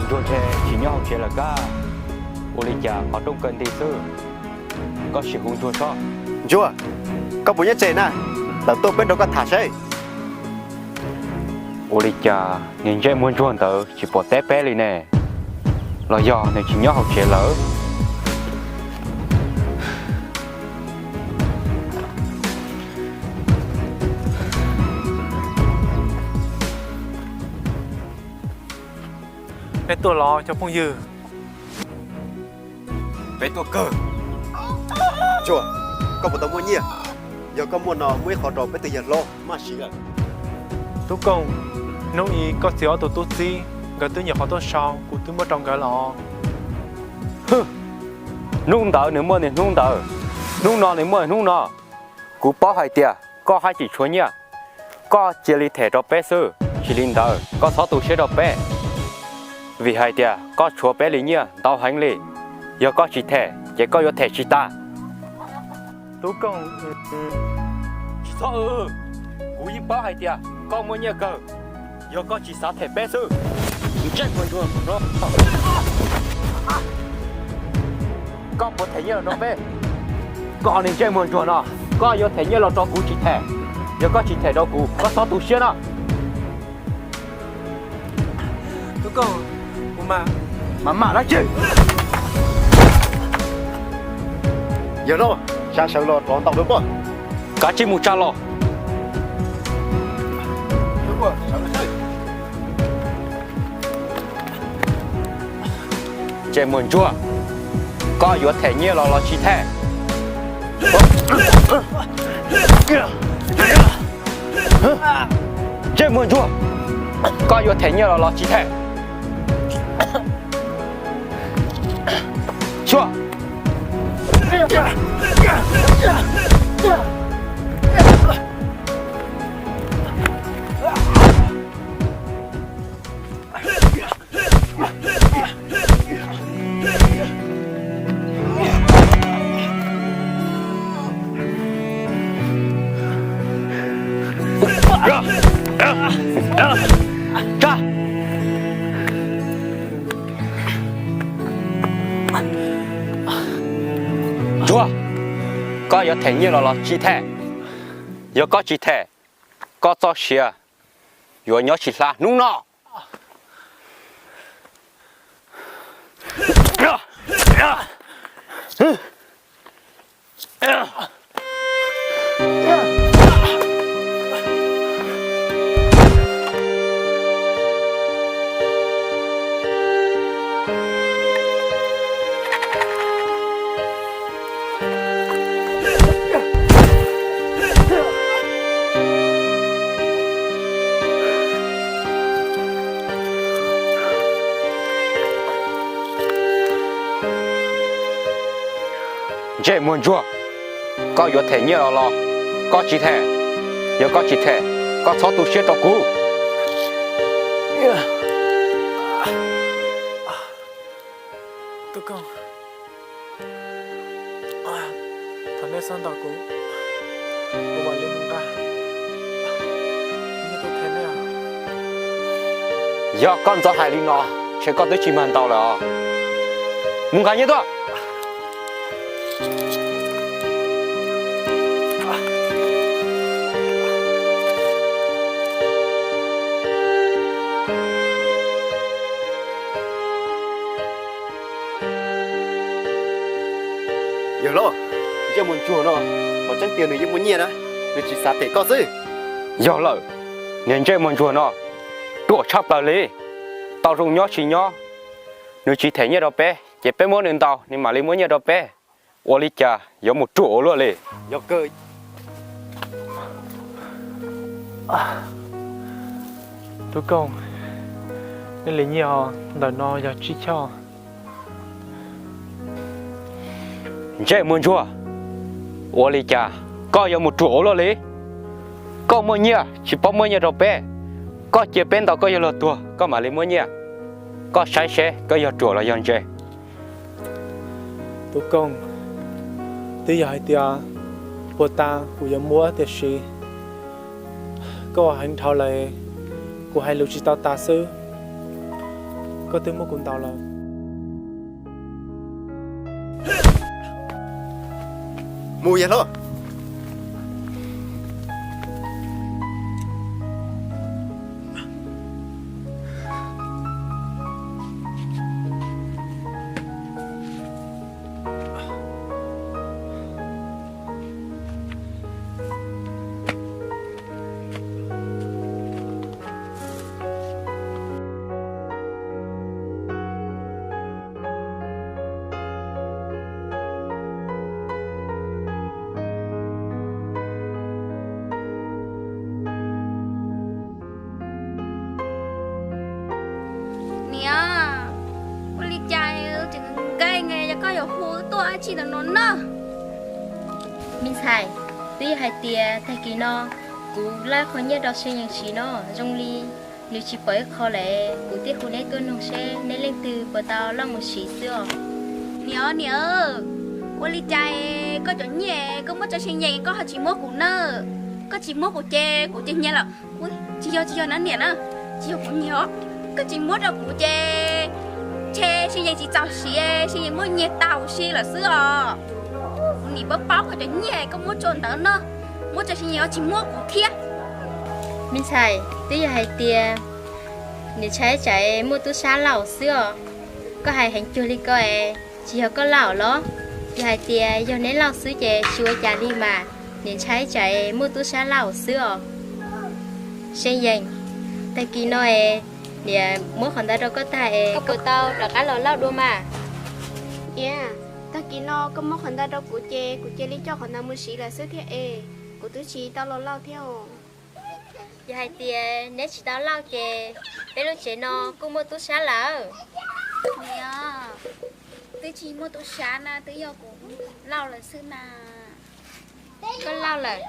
Ntsuag ntshe tsis nyob hauv tsev lawm kab, ua li cas qhov rooj kaw nti xwb. Koj sim hu Ntsuag sob. Ntsuag, koj puas nyob tsev na? Lawv tuaj peb nrog koj tham seb. Ua li cas niag ntsej muag Ntsuag ntawd tsis pom teb peb li ne? Los yog nws tsis nyob hauv tsev lawm? Nej tuaj los cov phooj ywg? peb tuaj kawg. Ntsuag, koj puas tau muaj nyiaj? Yog koj muaj no muab ib qho rau peb tus yawg hlob maj siv lawm. Tub Kooj, hnub i koj txiv ob tug tub txib nkawd twb nyuam qhuav tuaj sau, kuv twb muab rau nkawd los. Hnub ntawd nws muaj nws hnub ntawd, hnub no nws muaj hnub no. Kuv paub hais tias koj haj tseem tshuav nyiaj, koj cia li them rau peb xwb, tsis li ntawd koj txhob tu siab rau peb, vim hais tias koj tshuav peb li nyiaj ntau heev li. Yog koj tsis them ces koj yuav them tsis tas. Tub Kooj, tsis txhob, kuv yeej paub hais tias koj muaj nyiaj kawg, yog koj tsis xav them peb xwb. Ntsej muag ntsuag no, koj puas them nyiaj los rau peb? Koj niag ntsej muag ntsuag no, koj yuav them nyiaj los rau kuv tsis them? Yog koj tsis them rau kuv, koj txhob tu siab no. Tub Kooj, kuv mam, mam mam dab tsi? Yawg hlob, sawv sawv los rov ntaus lawv pob. Kav tsij mus tsa los. Ntsej muag ntsuag, koj yuav them nyiaj los los tsis them? Ntsej muag ntsuag, koj yuav them nyiaj los los tsis them? Xyuas. Ntsuag, koj yuav them nyiaj los los tsis them? Yog koj tsis them, koj txoj sia yuav nyob tsis hla hnub no. Ntsej muag ntsuag, koj yuav them nyiaj los los koj tsis them? Yog koj tsis them, koj txhob tu siab rau kuv. Tub Kooj, thaum nej xav ntaus kuv, kuv mam li mus nqa nyiaj tuaj them nej. Yog koj ntxov hais li no, ntshe koj twb tsis mag ntaus lawm os. Mus nqa nyiaj tuaj. Yawg hlob, ntsej muag ntsuag no, qhov tseeb tiag nws yeej muaj nyiaj na, nws tsis xav them koj xwb. Yog lawm, niag ntsej muag ntsuag no ruam tshaj plaws li. Tau zoo nyob tsis nyob, nws tsis them nyiaj rau peb, ces peb muab nws ntaus nws mam li muab nyiaj rau peb. Ua li cas yuav mus ruam ua luaj li. Yog kawg. Tub Kooj, nej li nyiaj ntawm no yog tsib choj. Ntsej muag ntsuag, ua li cas koj yuav mus ruam ua luaj li? Koj muaj nyiaj tsis paub muab nyiaj rau peb, koj cia peb ntaus koj yawg luag tuag koj mam li muab nyiaj. Koj saib seb koj yog ruam los yog ntse. Tub Kooj, twb yog hais tias puag ta kuv yuav muab tiam sis koj ua heev dhau lawm, kuv hais lus tsis tau tas xwb, koj twb muab kuv ntaus lawm. Mus yawg hlob. Hu tuaj dab tsi ntawm no na? Me ntxhais, twb yog hais tias tag kis no kuv lauj qhov nyiaj rau See Yees siv no, zoo li nws tsis pom ib qho lawm, kuv thiaj hu neb tuaj noog seb neb leej twg puas tau lauj mus siv xwb os. Niam, niam, ua li cas koj cov nyiaj koj muab rau See Yees koj ho tsis muab kuv na? Koj tsis muab kuv ces kuv ces nyiag lawm. Tsis yog, tsis yog na niam na, tsis yog kuv nyiag os. Koj tsis muab rau kuv ces ntshe See Yees tsis txaus siv, See Yees muab nyiag tau si lawm xwb os. Kuv nim paub paub koj cov nyiaj koj muab rau ntawd no, muab rau See Yees tsis muab kuv thiab. Me ntxhais, twb yog hais tias niam ntshai tsam muaj tub sab lauj xwb os. Koj hais heev cuag li ko es tsis yog koj lauj los? Yog hais tias yog neb lauj xwb ces tsis ua cas li mas, niam ntshai tsam muaj tub sab lauj xwb os. See Yees, tag kis no es niam muab qhov ntawd rau koj tag es koj puas tau rov qab los lauj dua mas? Niam, tag kis no koj muab qhov ntawd rau kuv ces kuv cia li coj qhov ntawd mus siv lawm xwb thiab es kuv twb tsis tau los lauj thiab os. Yog hais tias neb tsis tau lauj ces peb lub tsev no kuj muaj tub sab lawm. Niam, twb tsis muaj tub sab na, twb yog kuv lauj lawm xwb na. Koj lauj lawm,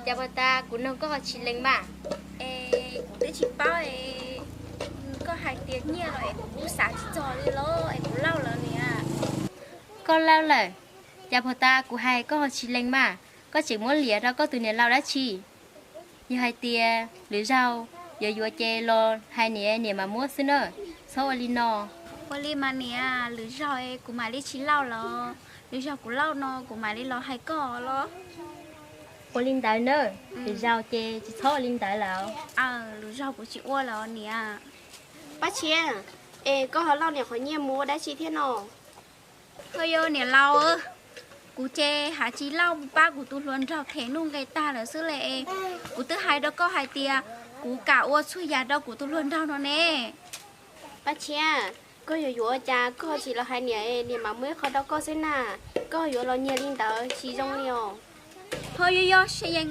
cas puas tas kuv noog koj ho tsis lees mas? Es kuv twb tsis paub es koj hais tias nyiaj los es kuv kuj xav tsis txog li los es kuv lauj lawm niam. Koj lauj lawm, cas puas tas kuv hais koj ho tsis lees mas? Koj tseem muab liam rau koj tus niam laus dab tsi? Yog hais tias lwm zaug yuav yuav ces los hais niam, niam mam muab xwb na, txhob ua li no. Ua li mas niam, lwm zaug kuv mam li tsis lauj los, lwm zaug kuv lauj no kuv mam li los hais koj los. Ua li ntawd na, lwm zaug ces tsis txhob ua li ntawd lawm. Lwm zaug kuv tsis ua lawm niam. Paj Tshiab, es koj ho lauj niam qhov nyiaj mus ua dab tsi thiab no? Ho yog niam laus, kuv ces haj tsis lauj pab kuv tus hluas nraug them nuj nqi tag lawm xwb le. Kuv twb hais rau koj hais tias kuv kam ua txhua yam rau kuv tus hluas nraug no ne. Paj Tshiab, koj yuav yuav ua cas koj tsis los hais niam, niam mam muab ib qho rau koj xwb na. Koj yuav los nyiag li ntawd tsis zoo li os. Ho yog yog See Yees,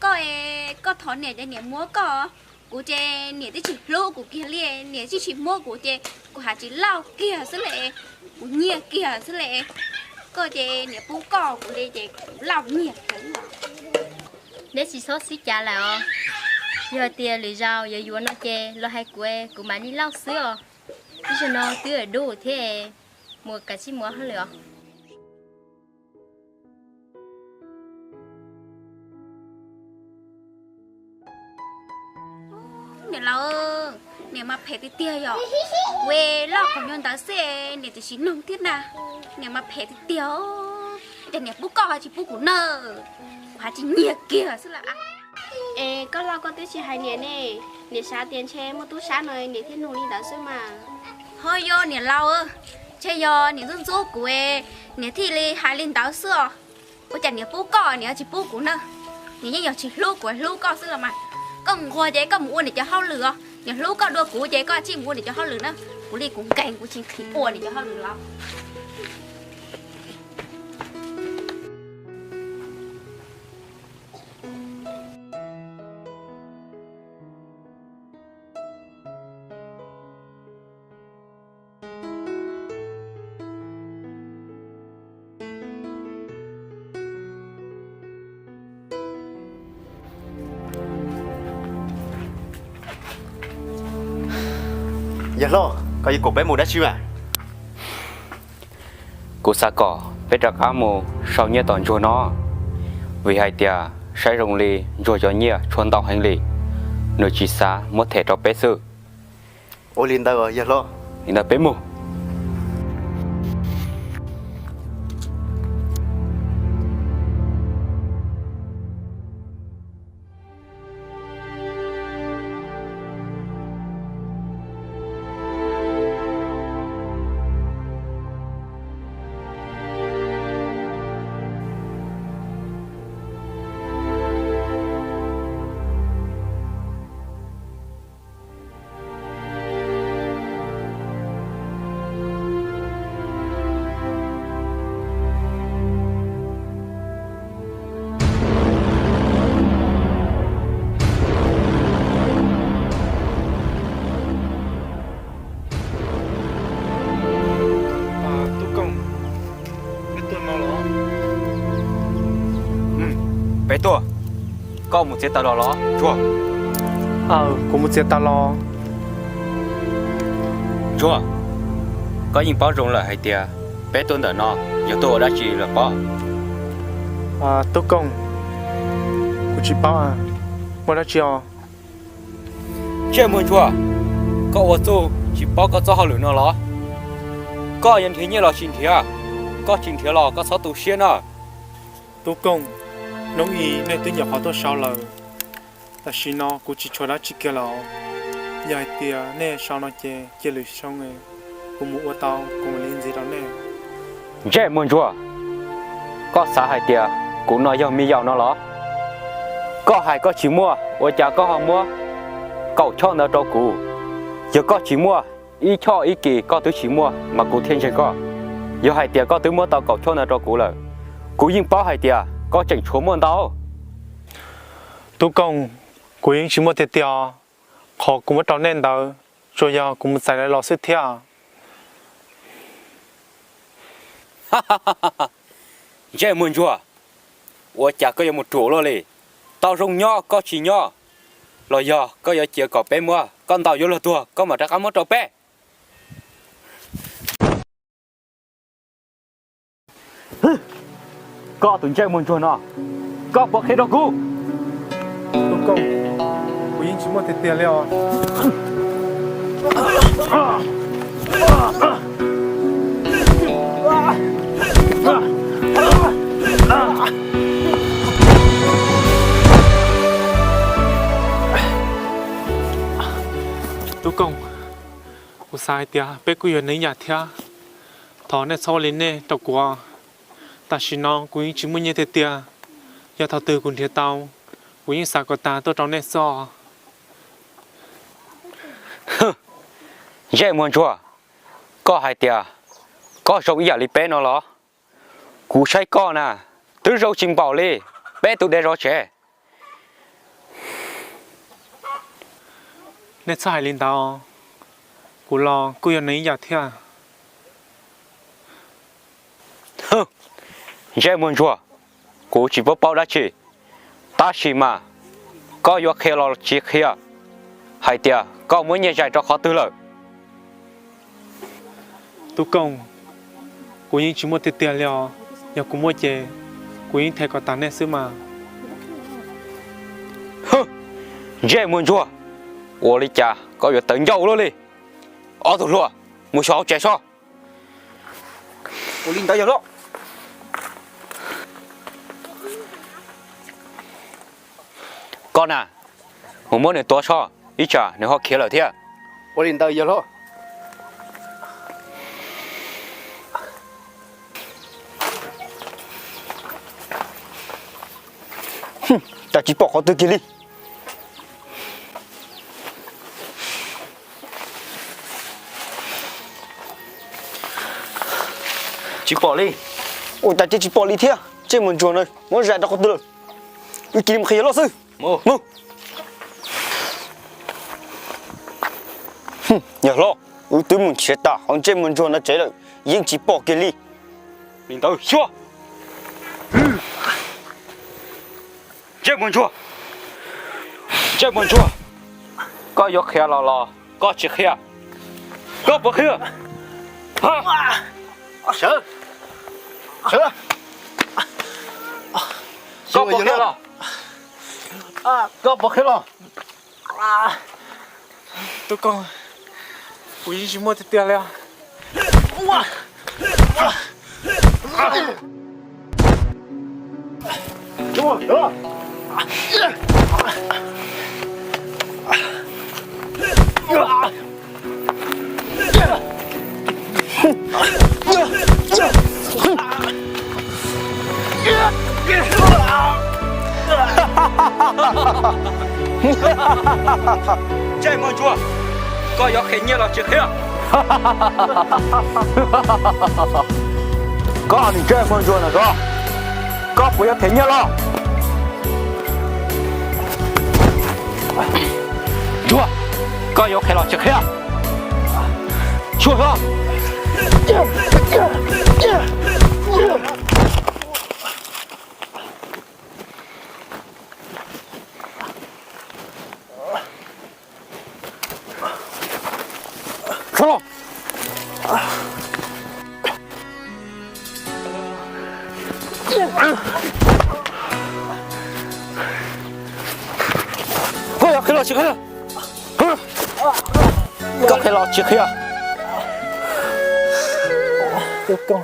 koj es koj thov niam ces niam muab koj. Kuv ces niam twb tsis hlub kuv kiag li, niam twb tsis muab kuv ces kuv haj tsis lauj kiag xwb le, kuv nyiag kiag xwb le. Koj ces niam pub koj kuv li ces kuv lauj nyiag. Neb tsis txhob xib cav lawm os. Yog tias lwm zaus yuav yuav no ces los hais kuv, kuv mam li lauj xwb os. Ib zaug no twb dub thiab, mus kav tsij mus hauj lwm os. Niam laus, niam mas phem tiag tiag yom. Kuv lauj qhov nyuag ntawd xwb niam tiam sis noog thiab na. Niam mas phem tiag tiag, ces niam pub koj tsis pub kuv na, kuv haj tsis nyiag kiag xwb lawm. Es koj lauj koj twb tsis hais niam ne, niam xav tias ntshe muaj tub sab no niam thiaj nug li ntawd xwb mas. Ho yog niam laus, ntshe yog niam ntxub ntxub kuv, niam thiaj li hais li ntawd xwb os. Ua cas niam pub koj niam tsis pub kuv na? Niam yeej yog tsis hlub kuv hlub koj xwb los mas. Koj mus nquag ces koj mus ua niam cov hauj lwm os, niam hlub koj dua kuv ces koj tsij mus ua niam cov hauj lwm na. Kuv li kuv nkeeg kuv tsis nqhis ua niam cov hauj lwm los. Yawg hlob, koj yuav kom peb mus dab tsi mas? Kuv xav kom peb rov qab mus sau nyiaj tom Ntsuag no, vim hais tias saib zoo li Ntsuag cov nyiaj tshuav ntau heev li, nws tsis xav muab them rau peb xwb. Ua li ntawd yawg hlob, li ntawd peb mus. Koj mus txiav taws los los Ntsuag? Aw, kuv mus txiav taws los. Ntsuag, koj yeej paub zoo lawm hais tias peb tuaj ntawm no yog tuaj ua dab tsi los pob? Tub Kooj, kuv tsis paub, muaj dab tsi os? Ntsej muag Ntsuag, koj ua txuj tsis paub koj txoj hauj lwm no los? Koj yuav nrhiav nyiaj los tsis nrhiav? Koj tsis nrhiav los koj txhob tu siab na. Tub Kooj, hnub i nej twb nyuam qhuav tuaj sau lawm, tam sim no kuv tsis tshuav dab tsi kiag lawm. Yog hais tias nej sau no ces cia lwm xyoo kuv mus ua tau kuv mam li ntxiv rau nej. Ntsej muag Ntsuag, koj xav hais tias kuv no yog me yaus no los? Koj hais koj tsis muaj, ua cas koj ho muab kaum choj ntawd rau kuv? Yog koj tsis muaj, ib choj ib kis koj twb tsis muaj mas kuv thiaj ntseeg koj. Yog hais tias koj twb muab tau kaum choj ntawd rau kuv lawm, kuv yeej paub hais tias koj tseem tshuav muaj ntau. Tub Kooj, kuv yeej tsis muaj tiag tiag, qhov kuv muab rau nej ntawd tsuas yog kuv mus txais lawv los xwb thiab. Ntsej muag Ntsuag, ua cas koj yuav mus ruam luaj li? Tau zoo nyob koj tsis nyob, los yog koj yuav cia kom peb muab koj ntaus yuav luag tuag koj mam rov qab muab rau peb? Koj tus ntsej muag Ntsuag no, koj puas qhia rau kuv? Tub Kooj, kuv yeej tsis muaj tiag tiag li os. Tub Kooj, kuv xav hais tias peb kuj yog neeg ib yam thiab. Thov nej txhob ua li nej rau kuv. Tam sim no kuv yeej tsis muaj nyiaj tiag tiag. Yog thaum twg kuv nrhiav tau, kuv yeej xav kom tag tuaj rau nej xwb os. Ntsej muag Ntsuag, koj hais tias koj zoo ib yam li peb no los? Kuv saib koj na, twb zoo tsis npaum li peb tus dev zov tsev. Nej txhob hais li ntawd, kuv los kuj yog neeg ib yam thiab. Ntsej muag Ntsuag, kuv tsis paub paub dab tsi, tab sis mas koj yuav qhia los tsis qhia hais tias koj muab nyiaj zais rau qhov twg lawm? Tub Kooj, kuv yeej tsis muaj tiag tiag li os. Yog kuv muaj ces kuv yeej them kom tas nej xwb mas. Ntsej muag Ntsuag, ua li cas koj yuav tawv ncauj luaj li? Ob tug hluas, mus xyuas hauv tsev sob. Ua li ntawd yog los. Koj na, mus muab nws tua sob, ib tsam nws ho khiav lawm thiab. Ua li ntawd yog los. Cas tsis pom qhov twg kiag li. Tsis pom li. Ua cas tsis pom li thiab? Ntsej muag Ntsuag na, muab zais rau qhov twg lawm? Wb cia li mus qhia yawg loj xwb. Yawg hlob, wb twb mus nrhiav tas hauv ntsej muag Ntsuag no tsev lawm, yeej tsis pom kiag li. Li ntawd xyuas. Ntsej muag Ntsuag, ntsej muag Ntsuag, koj yuav qhia los los koj tsis qhia? Koj puas qhia? Sawv, sawv, koj puas qhia los? Koj puas qhia los? Tub Kooj, kuv yeej tsis muaj tiag tiag li. Ntsej muag Ntsuag, koj yuav qhia nyiaj los tsis qhia? Koj niag ntsej muag Ntsuag na koj, koj puas yuav qhia nyiaj los? Ntsuag, koj yuav qhia los tsis qhia? Xyuas os. Rho los. Koj yuav qhia los tsis qhia? Koj qhia los tsis qhia? Tub Koob,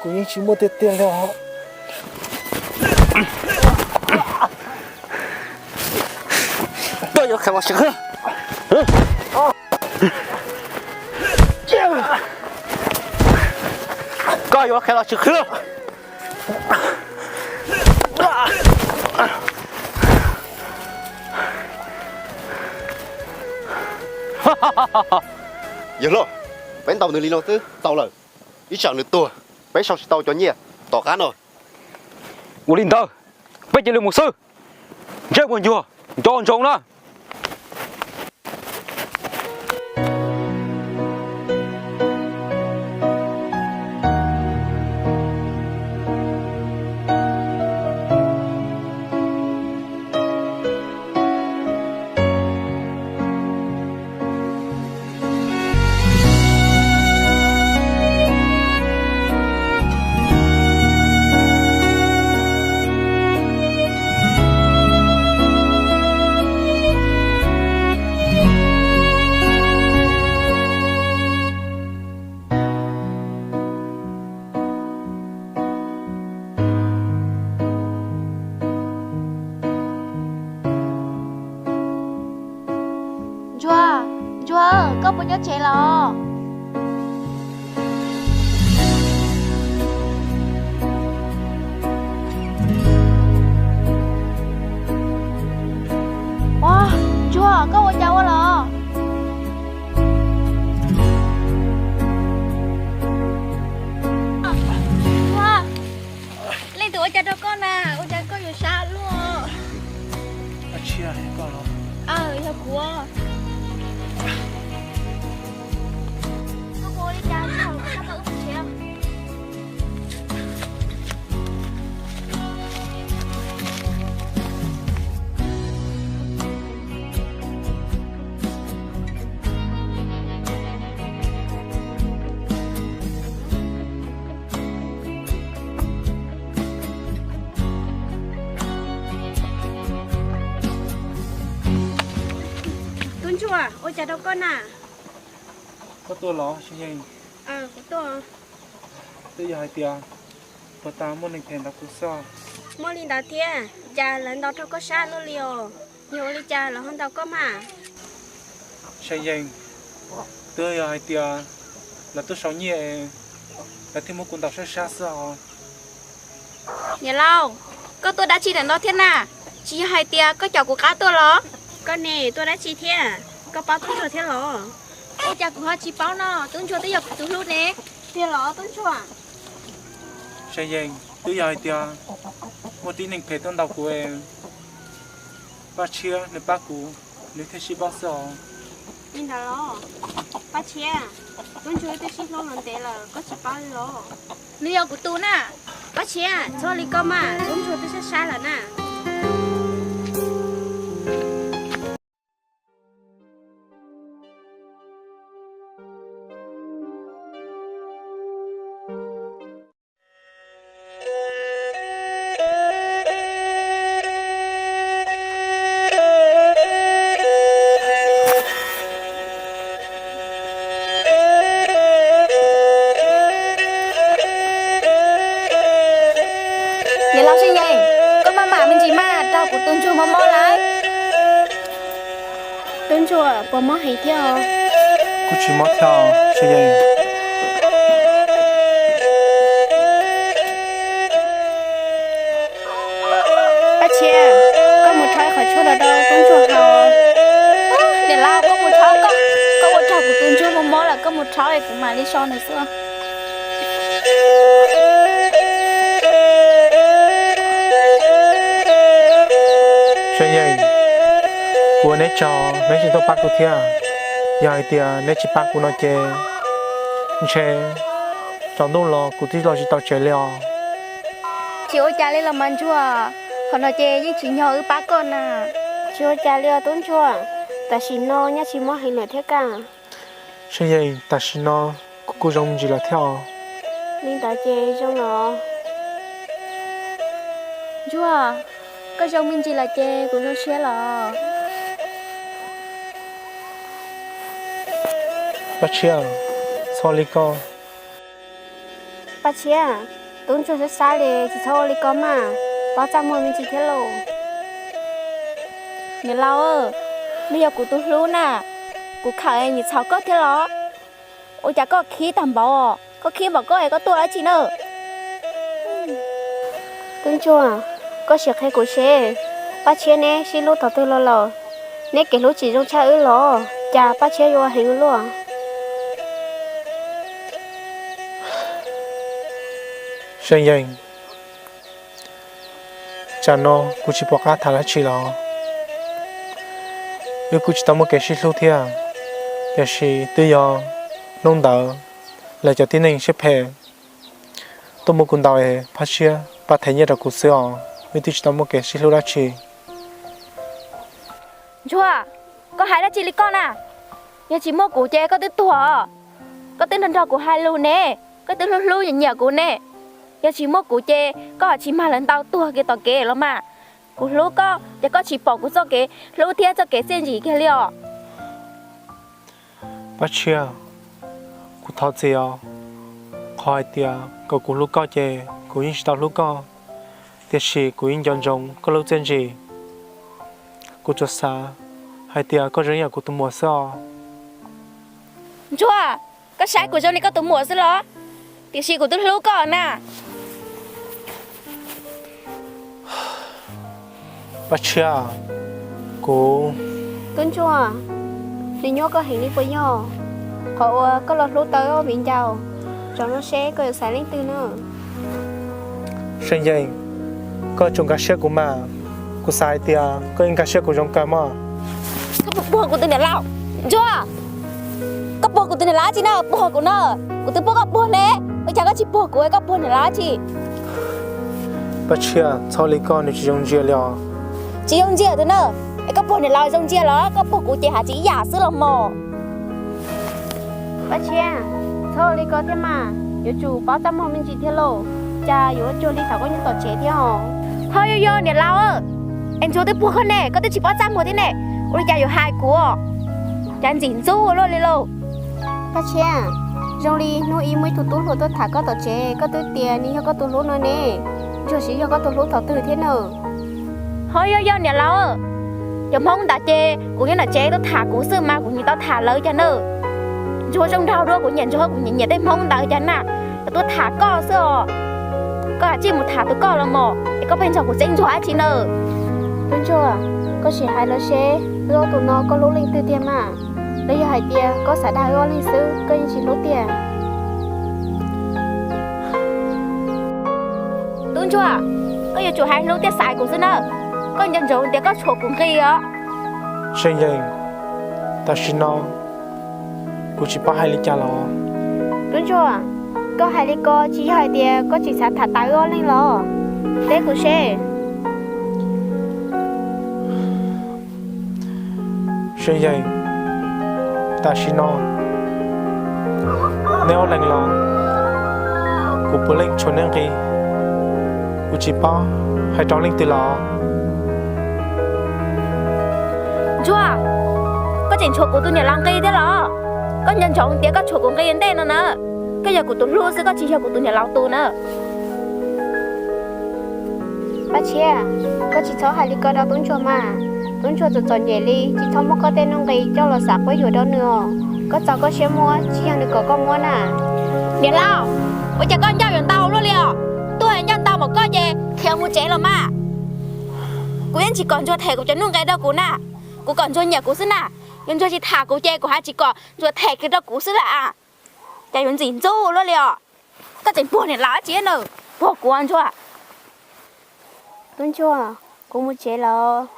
kuv yeej tsis muaj tiag tiag li os. Koj yuav qhia los tsis qhia? Koj yuav qhia los tsis qhia? Yawg hlob, peb ntaus nws li no xwb tau lawm, ib tsam nws tuag peb sau tsis tau cov nyiaj tom qab no. Ua li ntawd, peb cia li mus xwb. Ntsej muag ntsuag, nco ntsoov na. Ntsuag, Ntsuag, koj puas nyob tsev los? Ua, Ntsuag, koj ua cas ua los? Ntsuag, leej twg ua cas rau koj na, ua cas koj yuav sab luaj? Aw, yog kuv. Koj ua li cas, koj tau wb mus tsev. Tub Ntsuag, ua cas rau koj na? Koj tuaj los Seev Yees? Kuv tuaj. Twb yog hais tias puag ta muaj neeg phem ntaus kuv xwb. Muaj li ntawd thiab, cas lawv ntaus rau koj sab luaj li os? Yog ua li cas lawv ho ntaus koj mas? Seev Yees, twb yog hais tias lawv tuaj sau nyiaj, lawv thiaj muab kuv ntaus sab sab xwb os. Niam laus, koj tuaj dab tsi ntawm no thiab na? Tsis yog hais tias koj caum kuv qab tuaj los? Koj ne, tuaj dab tsi thiab? Koj paub Tub Ntsuag thiab los? Ua cas kuv ho tsis paub no, Tub Ntsuag twb yog kuv tus hlub ne. Tiag los Tub Ntsuag? Seev Yees, twb yog hais tias muaj tib neeg phem tuaj ntaus kuv, Paj Tshiab nws pab kuv, nws thiaj sib paub xwb os. Li ntawd los? Paj Tshiab, Tub Ntsuag twb sib hlub los ntev lawm, koj tsis paub li los? Nws yog kuv tus na. Paj Tshiab, txhob li koj mas, Tub Ntsuag twb sab sab lawm na. Niam laus Seev Yees, koj maj mam me ntsis mas, raug kuv tus ntsuag mob mob lawm. Tub ntsuag, puas mob heev thiab os? Kuj tsis mob thiab Seev Yees. Paj Tshiab, koj mus rhaub ib qhov tshuaj rau tub ntsuag haus. Niam laus, koj mus rhaub, koj ua raug kuv tus ntsuag mob mob lawm, koj mus rhaub es kuv mam li so nws xwb. Seev Yees, kuv ua neb tsaug, neb tseem tuaj pab kuv thiab. Yog hais tias neb tsis pab kuv no ces ntshe tsaus ntuj los kuv twb los tsis tau tsev li os. Tsis ua cas li los mas ntsuag, qhov no ces yeej tsim nyog wb pab koj na. Tsis ua cas li os tub ntsuag, tam sim no nyaj tsis mob heev lawm thiab kaj. Seej Yeej, tam sim no kuv kuj zoo me ntsis lawm thiab os. Li ntawd ces zoo los. Ntsuag, koj zoo me ntsis lawm ces kuv zoo siab los. Paj Tshiab, txhob li koj. Paj Tshiab, tub ntsuag sab sab li, tsis txhob ua li ko mas, paub txaj muag me ntsis thiab lauj. Niam laus, nws yog kuv tus hlub na, kuv khawm nws txhaum koj thiab los? Ua cas koj khib tag npaum, koj khib npaum koj es koj tuaj dab tsi na? Tub ntsuag, koj sim qhia kuv seb, Paj Tshiab neb sib hlub thaum twg los lawm? Neb kev hlub tsis zoo tshaj wb los? Cas Paj Tshiab yuav heev ua luaj? Seej Yeej, tsam no kuv tsis pom qab tham dab tsi los. Wb kuj tsis tau muaj kev sib hlub thiab, tiam sis twb yog hnub ntawd lawv cov tib neeg siab phem tuaj muab kuv ntaus es Paj Tshiab pab them nyiaj rau kuv xwb os, wb twb tsis tau muaj kev sib hlub dab tsi. Ntsuag, koj hais dab tsi li koj na? Yog tsis muaj kuv ces koj twb tuag os. Koj twb nrog nrog kuv hais lus ne, koj twb hlub hlub nyiam nyiam kuv ne. Yog tsis muaj kuv ces koj ho tsis mag lawv ntaus tuag kiag tom kev los mas. Kuv hlub koj ces koj tsis pom kuv txoj kev hlub thiab txoj kev txiaj ntsig kiag li os. Paj Tshiab, kuv thov txim os. Qhov hais tias kom kuv hlub koj ces kuv yeej tsis tau hlub koj, tiam sis kuv yeej nco ntsoov koj lub txiaj ntsig. Kuv tsuas xav hais tias koj zoo ib yam kuv tus muam xwb os. Ntsuag, koj saib kuv zoo li koj tus muam xwb los? Tiam sis kuv twb hlub koj na. Paj Tshiab, kuv... Tub ntsuag, nws nyuaj koj heev li puas yog? Qhov uas koj los hlub tau ob viv ncaus, tsom no seb koj yuav xaiv leej twg na? Seej Yeej, koj tsuas nkag siab kuv mas, kuv xav hais tias koj yeej nkag siab kuv zoo kawg mog. Koj puas puag kuv tus niam laus? Ntsuag, koj puag kuv tus niam laus dab tsi na? Puag kuv na, kuv twb pub koj puag ne, ua cas koj tsis puag kuv, koj puag niam laus dab tsi? Paj Tshiab, txhob li koj, nws tsis zoo ntsia li os. Tsis zoo ntsia tus na, es koj puag niam laus zoo ntsia los koj puag kuv ces haj tsis ib yam xwb los mog. Paj Tshiab, txhob li ko thiab mas, yuav tsum paub txaj muag me ntsis thiab lauj, cas yuav cuag li thaum koj nyob tom tsev thiab os. Ho yog yog niam laus, es Ntsuag twb puag koj ne, koj twb tsis paub txaj muag thiab ne, ua li cas yuav hais kuv os? Cas ntxim ntxub ua luaj li lauj. Paj Tshiab, zoo li hnub ib muaj ib tug tub hluas tuaj tham koj tom tsev, koj twb tias nws yog koj tus hlub no ne, Ntsuag siv yog koj tus hlub thaum twg thiab na? Ho yog yog niam laus, cov Hmoob ntawd ces kuv nyob nram tsev tuaj tham kuv xwb mas kuv nyiam tau tham lawv cas na. Ntsuag zoo nraug dua, kuv nyiam Ntsuag, kuv nyiam nyiam tej Hmoob ntawd cas na, lawv tuaj tham koj xwb os. Koj kav tsij mus tham tus koj los mog, es koj pheej nrog kuv txeeb Ntsuag dab tsi na? Tub Ntsuag, koj sim hais los seb wb ob tug no koj hlub leej twg tiag mas? Los yog hais tias koj xav dag wb ob leeg xwb, koj yeej tsis hlub tiag? Tub Ntsuag, koj yuav tsum hais hlub thiab xaiv kuv xwb na, koj nco ntsoov tias koj tshuav kuv nqi os. Seej Yeej, tam sim no kuv tsis paub hais li cas los. Tub Ntsuag, koj hais li ko tsis yog hais tias koj tsis xav tham tas wb ob leeg los? Teb kuv seb. Seej Yeej, tam sim no neb ob leeg los kuv puav leej tshuav neb nqi, kuv tsis paub hais rau leej twg los. Ntsuag, koj tseem tshuav kuv tus niam laus nqi thiab los? Koj nco ntsoov tias koj tshuav kuv nqi ntej no na, koj yog kuv tus hlub xwb, koj tsis yog kuv tus niam laus tus na. Paj Tshiab, koj tsis txhob hais li ko rau Tub Ntsuag mas. Tub Ntsuag txom txom nyem li, tsis txhob muab koj tej nuj nqis coj los xav quab yuam rau nws os. Koj txaus koj siab muab, tsis yog nws kom koj muab na. Niam laus, ua cas koj ncauj yuav ntau luaj li os? Tuaj ncauj ntau npaum koj ces khiav mus tsev los mas. Kuv yeej tsis kom Ntsuag them kuv cov nuj nqis rau kuv na, kuv kom Ntsuag nyiam kuv xwb na. Yog Ntsuag tsis tham kuv ces kuv haj tsis kom Ntsuag them kiag rau kuv xwb lawm. Cas yuav ntxim ntxub luaj li os. Koj tseem puag niam laus dab tsi na, puag kuv Ntsuag. Tub Ntsuag, kuv mus tsev lawm,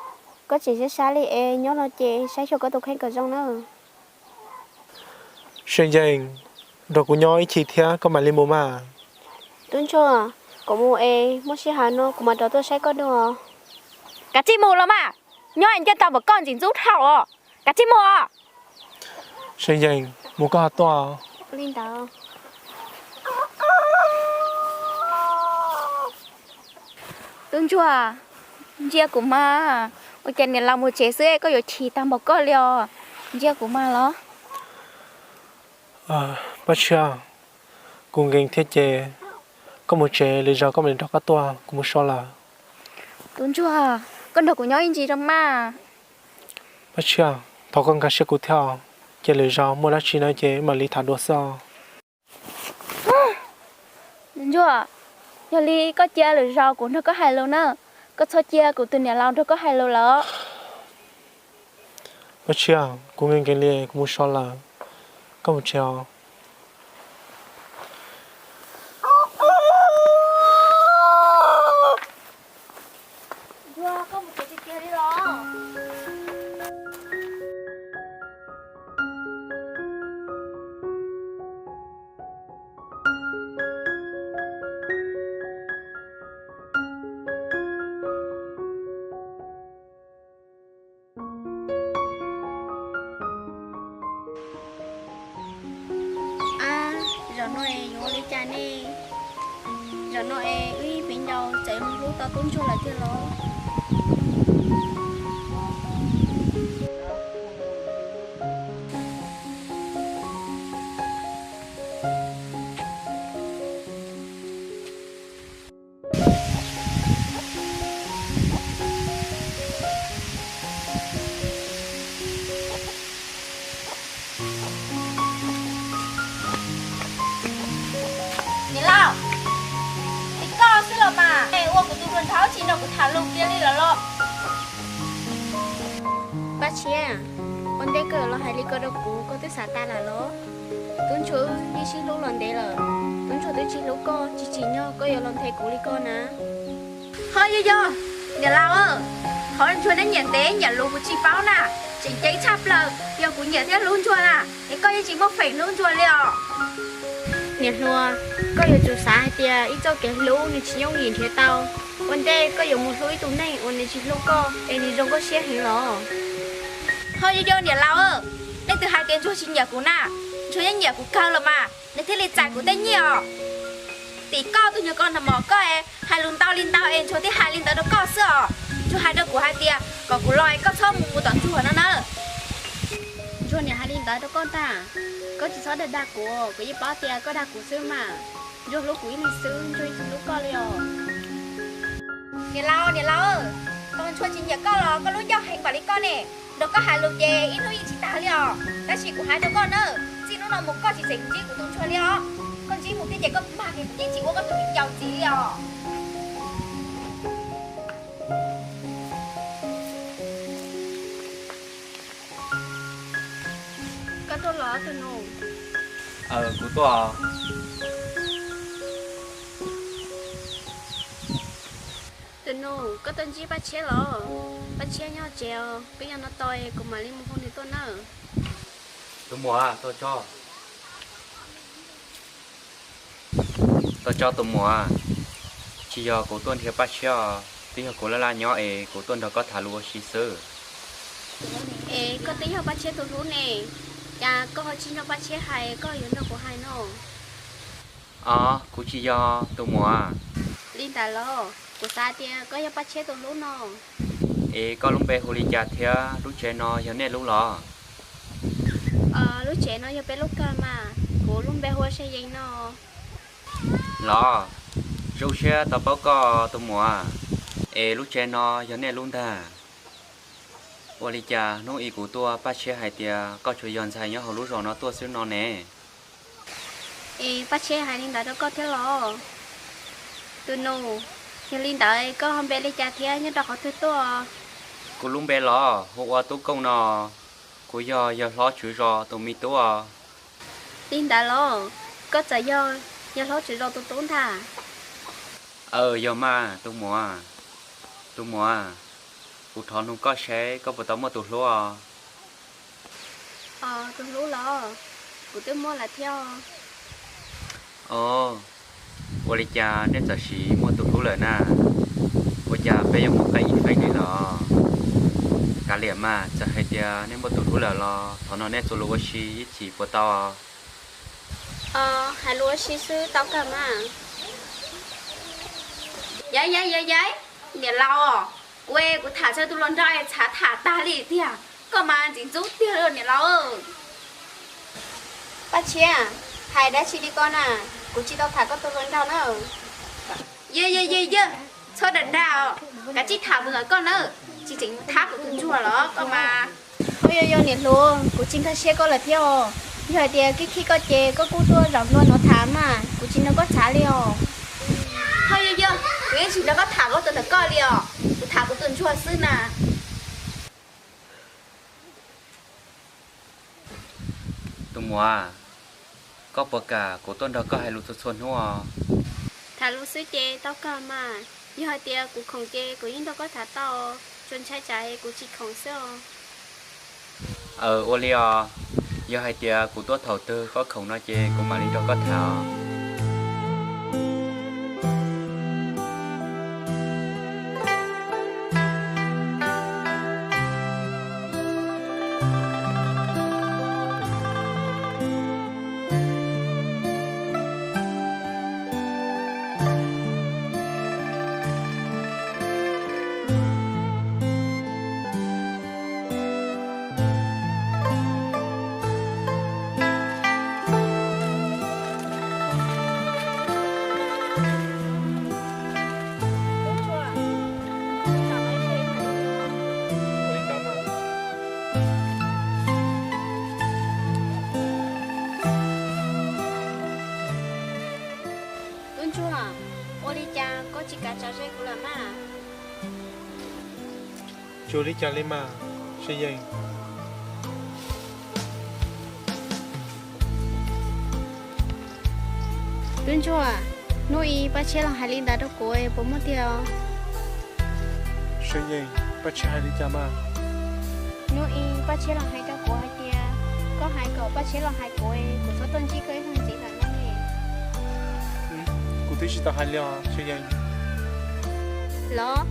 koj tseem sab sab li es nyob no ces saib xyuas koj tus kheej kom zoo na. Seej Yeej, nrog kuv nyob ib chim thiab koj mam li mus mas. Tub Ntsuag, kuv mus es muaj sij hawm no kuv mam rov tuaj saib koj dua. Kav tsij mus los mas, nyob ncauj ntau npaum koj ntxim ntxub dhau os. Kav tsij mus os. Seev Yees, mus koj ho tuaj. Tub ntsuag, ntsia kuv mas, ua cas niam laus mus tsev xwb koj yuav chim tag npaum koj li os? Ntsia kuv mas los. Paj Tshiab, kuv nkees thiab ces koj mus tsev, lwm zaus koj mam li rov qab tuaj, kuv mus so lawm. Tub ntsuag, koj nrog kuv nyob ib ntsis rau mas. Paj Tshiab, thov koj nkag siab kuv thiab, ces lwm zaus muaj dab tsi no ces mam li tham dua xwb os. Ntsuag, yog li koj cia lwm zaus kuv nrog koj hais lus na, koj txhob cia kuv tus niam laus nrog koj hais lus lawm. Paj Tshiab, kuv nkees nkees li kuv mus so lawm, koj mus tsev os. Ab, zaum no es yuav ua li cas ne? Zaum no es wb ib viv ncaus txawm mus hlub tau tub ntsuag lawm tiag los? Niam laus, es koj xwb los mas, es ua kuv tus hluas nraug tsis nrog kuv tham lus kiag li lawm los? Paj Tshiab, ua ntej koj los hais li ko rau kuv, koj twb xav tas lawm los? Tub ntsuag wb yeej sib hlub los ntev lawm, tub ntsuag twb tsis hlub koj, tsis tsim nyog koj yuav los nthe kuv li ko na. Ho yog yog, niam laus, qhov ntsuag neb nyiam ntev nyiam luv kuv tsis paub na, tseem ceeb tshaj plaws yog kuv nyiam thiab hlub ntsuag na, es koj yeej tsis muaj feem hlub ntsuag li os. Niam hluas, koj yuav tsum xav hais tias ib txoj kev hlub nws tsis yooj yim nrhiav tau. Ua ntej koj yuav mus hlub ib tug neeg uas nws tsis hlub koj es nws zoo koj siab heev los? Ho yog yog, niam laus, leej twg hais tias ntsuag tsis nyiam kuv na? Ntsuag yeej nyiam kuv kawg los mas, nws thiaj li txais kuv tej nyiaj os. Tim koj tus nyuag ko nag mos koj es hais lus ntau li ntau es ntsuag thiaj hais li ntawd rau koj xwb os. Ntsuag hais rau kuv hais tias kom kuv los es koj txhob mus mus tom ntsuag no na. Ntsuag niam hais li ntawd rau koj ntag. Koj tsis txhob dag dag kuv, kuv yeej paub tias koj dag kuv xwb mas. Ntsuag hlub kuv ib leeg xwb, ntsuag yeej tsis hlub koj li os. Niam laus, niam laus, ntsuag tsis nyiam koj los koj lub ncauj heev npaum li koj ne, nrog koj hais lus ces ib hnub yeej tsis tag li os. Tab sis kuv hais rau koj na, txij hnub no mus koj tsis txeem ntsib kuv tus ntsuag li os. Koj ntsib mus thiab ces koj mag ces kuv yeej tsis ua koj tus viv ncaus ntxiv li os. Koj tuaj los tus nus? Kuv tuaj. Tus nus, koj tuaj ntsib Paj Tshiab los? Paj Tshiab nyob tsev os, koj nyob no tos kuv mam li mus hu nws tuaj nawb. Tus muam, tos tso. Tos tso tus muam, tsis yog kuv tuaj nrhiav Paj Tshiab os, twb yog kuv laj laj nyob es kuv tuaj nrog koj tham lus ua si xwb. Es koj twb yog Paj Tshiab tus hlub ne, cas koj ho tsis nrog Paj Tshiab hais, koj yuav nrog kuv hais no? Os, kuv tsis yog tus muam. Li ntawd los? Kuv xav tias koj yog Paj Tshiab tus hlub no. Es koj lub npe hu li cas thiab lub tsev no yog nej lub los? Lub tsev no yog peb lub kawg mas, kuv lub npe hu ua Seev Yees no. Los, zoo siab tau paub koj tus muam, es lub tsev no yog nej lub ntag. Ua li cas hnub ib kuv tuaj Paj Tshiab hais tias koj tsuas yog ntxhais nyob hauv lub zos no tuaj xwb no ne? Es Paj Tshiab hais li ntawd rau koj thiab los? Tus nus, yog li ntawd koj ho npe li cas thiab nyob rau qhov twg tuaj? Kuv lub npe los hu ua Tub Kooj no, kuv yog yawg hlob tswv zos tus me tub os. Li ntawd los? Koj txawm yog yawg hlob tswv zos tus tub ntag? Aw, yog mas tus muam. Tus muam, kuv thov nug koj seb koj puas tau muaj tus hlub os? Tus hlub los? Kuv twb muaj lawm thiab. Os, ua li cas nej txawm sim muaj tus hlub lawm na? Ua cas peb yuav mus qeeb ib feem li los? Kav liam mas, txawm hais tias nej muaj tus hlub lawm los thov no nej txuas lus ua si ib chim puas tau? Hais lus ua si xwb tau kawg mas. Yaiv, yaiv, yaiv, yaiv, niam laus, kuv, kuv tham txog tus hluas nraug es txhav tham tag li tiag, koj mas ntxim ntxub tiag li niam laus. Paj Tshiab, hais dab tsi li koj na, kuv tsis tau tham koj tus hluas nraug na. Yawg, yawg, yawg, yawg, txhob dag dag os, kav tsij tham mus ntawm koj nawb, tsis tseem thab kuv tus ntsuag los koj mas. Yog, yog, niam hluas, kuv tsis nkag siab koj lawm thiab os. Yog hais tias khib khib koj ces koj kuj tuaj zaum ntua nuav tham mas, kuv tsis nrog koj txhav li os. Yog, yog, yog, kuv yeej tsis nrog koj tham koj tus ntawm koj li os, kuv tham kuv tus ntsuag xwb na. Tus muam, koj puas kam kuv tuaj nrog koj hais lus txhua txhua hnub os? Tham lus xwb ces tau kawg mas. Yog hais tias kuv khoom ces kuv yeej nrog koj tham tau, tsuas ntshai tsam kuv tsis khoom xwb os. Aws, ua li os. Yog hais tias kuv tuaj thaum twg koj khoom no ces kuv mam li nrog koj tham os. Tub ntsuag, ua li cas koj tsis kav tsam ze kuv lawm mas? Tsis ua li cas li mas, Sa Yees. Tub ntsuag, hnub i Paj Tshiab los hais li ntawd rau kuv, puas muaj tiag? Sa Yees, Paj Tshiab hais li cas mas? Hnub i Paj Tshiab los hais rau kuv hais tias koj hais kom Paj Tshiab los hais kuv, kuv txhob tuaj ntsib koj ib zaug ntxiv lawm no ne. Kuv twb tsis tau hais li os Sa Yees. Los,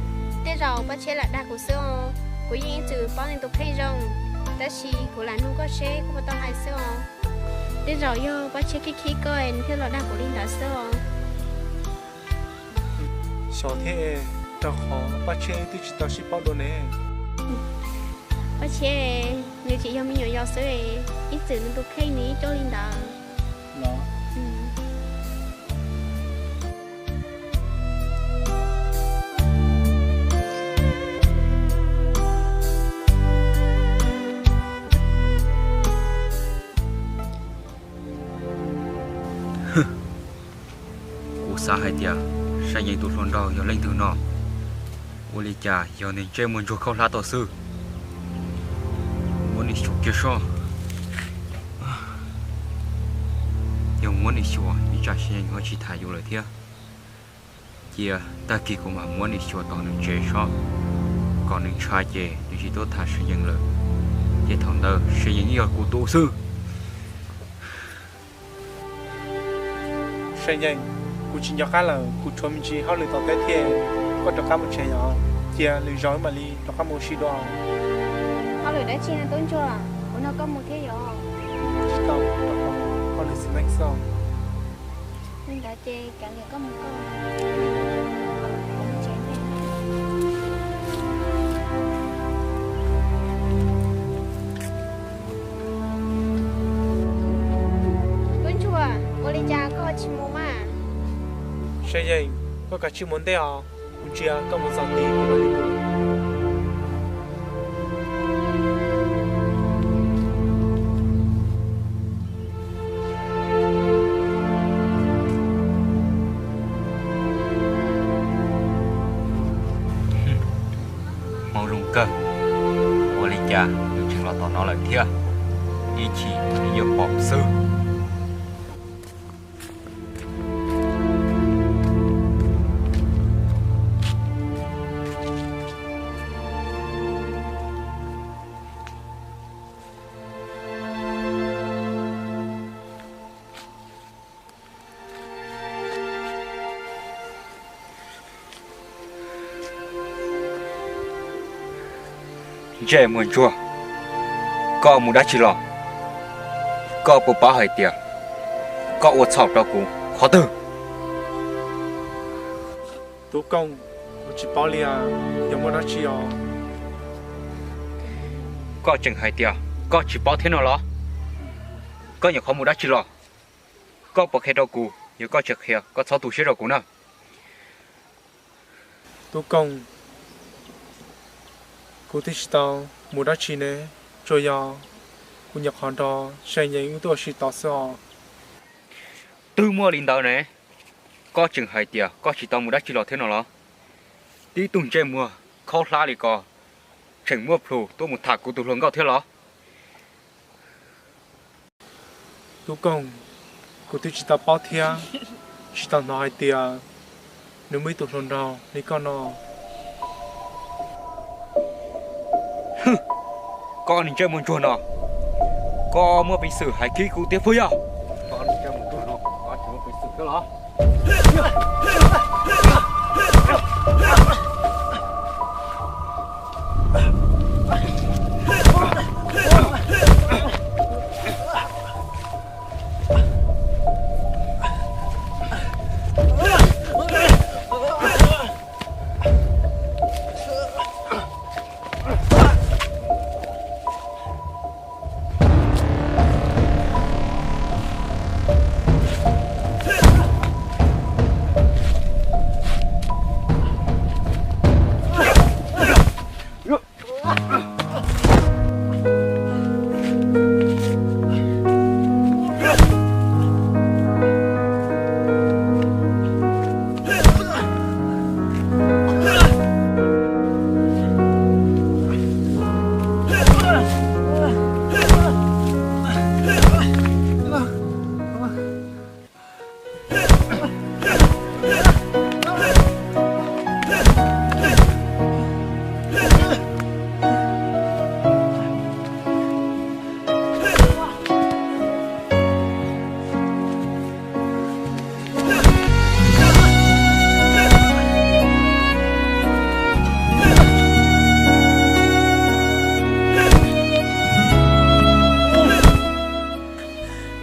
tej zaum Paj Tshiab lam dag kuv xwb os. Kuv yeej ib txwm paub nws tus kheej zoo, tab sis kuv lam nug koj seb koj puas tau hais xwb os. Tej zaum yog Paj Tshiab khib khib koj nws thiaj los dag kuv li ntawd xwb os. Xyov thiab, rau qhov Paj Tshiab twb tsis tau sib paub dua ne. Paj Tshiab, nws tsis yog me nyuam yaus xwb, ib txwm nws tus kheej nws yeej coj li ntawd. Kuv xav hais tias Sa Yees tus hluas nraug yog leej twg no. Ua li cas yog nws ntsej muag ntsuag khaub hlab tau xwb. Muab nws xyuas kiag soj. Yog muab nws xyuas ib tsam Sa Yees ho tsis tham yus lawm thiab. Cia tag kis kuv mam muab nws xyuas tom nws tsev soj, kom nws ntshai ces nws tsis tuaj tham Sa Yees lawm. Ces thaum ntawd Sa Yees yeej yog kuv tus xwb. Sa Yees, kuv tsis nco qab lawm, kuv tshuav me ntsis hauj lwm tom teb thiab, koj rov qab mus tsev os, cia lwm zaus mam li rov qab mus ua si dua. Hauj lwm dab tsi no tub ntsuag, kuv nrog koj mus thiab yom? Tsis tau, hauj lwm xwb neej xwb. Li ntawd ces kav liam koj mus koj. Tub ntsuag, ua li cas koj tsis mus mas? Sa Yees, koj kav tsij mus ntej os, kuv ntsia koj mus txog tid kuv mam li mus. Hmoob zoo kawg, ua li cas nws tseem los tom no lawm thiab? Ib chim nws yuav pom xwb. Ntsej muag ntsuag, koj mus dab tsi los? Koj puas paub hais tias koj ua txhaum rau kuv qhov twg? Tub Kooj, kuv tsis paub li, yog muaj dab tsi os? Koj tseem hais tias koj tsis paub thiab no los? Koj nyuam qhuav mus dab tsi los? Koj puas qhia rau kuv? Yog koj tsis qhia, koj txhob tu siab rau kuv na. Tub Kooj, kuv twb tsis tau mus dab tsi ne, tsuas yog kuv nyuam qhuav nrog Sai Nyeem wb tuaj ua si tod xwb os. Twb muaj li ntawd ne, koj tseem hais tias koj tsis tau mus dab tsi los thiab no los? Tib tug ntsej muag khaub hlab li ko, tseem muaj plhus tuaj mus tham kuv tus hluas nkauj thiab los? Tub Kooj, kuv twb tsis tau paub thiab tsis tau hnov hais tias nws muaj ib tug hluas nraug li koj no. Koj niag ntsej muag ntsuag no, koj muaj peev xwm hais khib kuv thiab puas yog? Koj niag ntsej muag ntsuag no, koj tsis muaj peev xwm thiab los?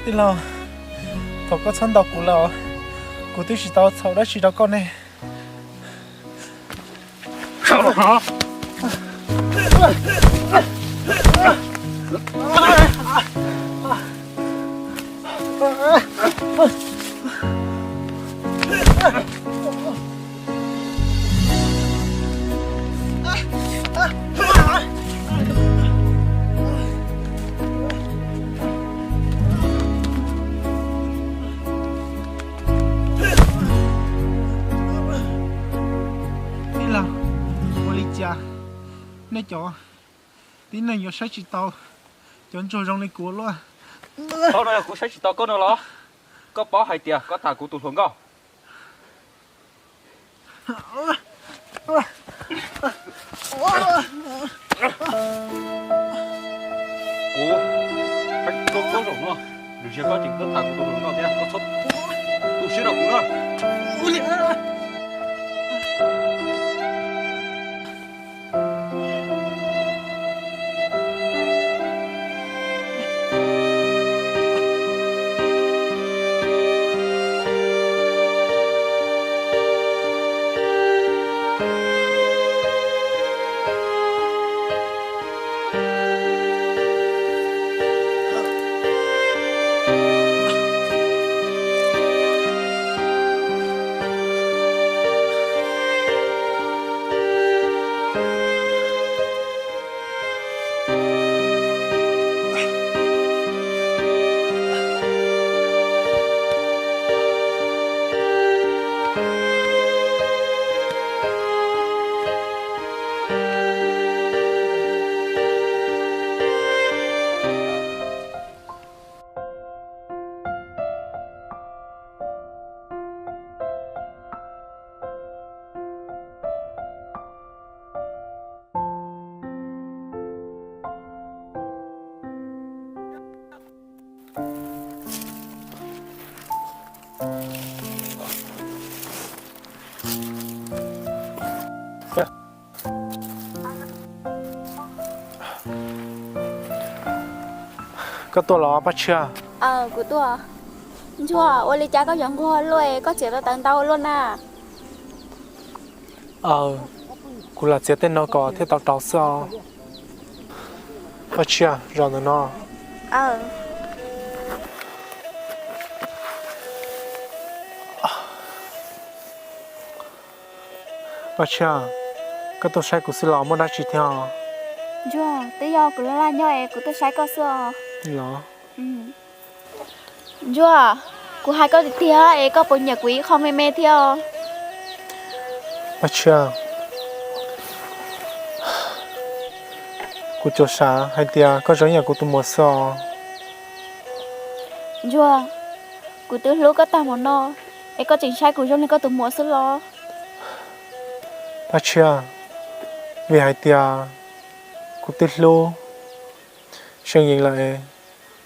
Tij laug, thov koj txhob ntaus kuv lawm os. Kuv twb tsis tau txhaum dab tsi rau koj ne. Tij laug, ua li cas nej cov tib neeg yuav saib tsis taus cov ntsuag zoo li kuv luaj? Thaum no yog kuv saib tsis taus koj no los? Koj paub hais tias koj tham kuv tus hluas nkauj. Kuv, koj, koj zaum no, nws ziag koj tseem tuaj tham kuv tus hluas nkauj thiab, koj txhob tu siab rau kuv na. Koj tuaj los Paj Tshiab? Aws, kuv tuaj. Ntsuag, ua li cas koj yuav nquag luaj, koj txiav tau tawv ntau luaj na? Aws, kuv lam txiav tej no kom thiaj tau rauv xwb os. Paj Tshiab, zaum ntawm no. Paj Tshiab, koj tuaj saib kuv xwb los muaj dab tsi thiab? Ntsuag, twb yog kuv laj laj nyob es kuv tuaj saib koj xwb os. Los? Ntsuag, kuv hais koj tiag tiag es koj puas nyiam kuv ib qho me me thiab os? Paj Tshiab, kuv tsuas xav hais tias koj zoo ib yam kuv tus muam xwb os. Ntsuag, kuv twb hlub koj tag mus no, es koj tseem saib kuv zoo li koj tus muam xwb los? Paj Tshiab, vim hais tias kuv twb hlub Seej Yees lawm,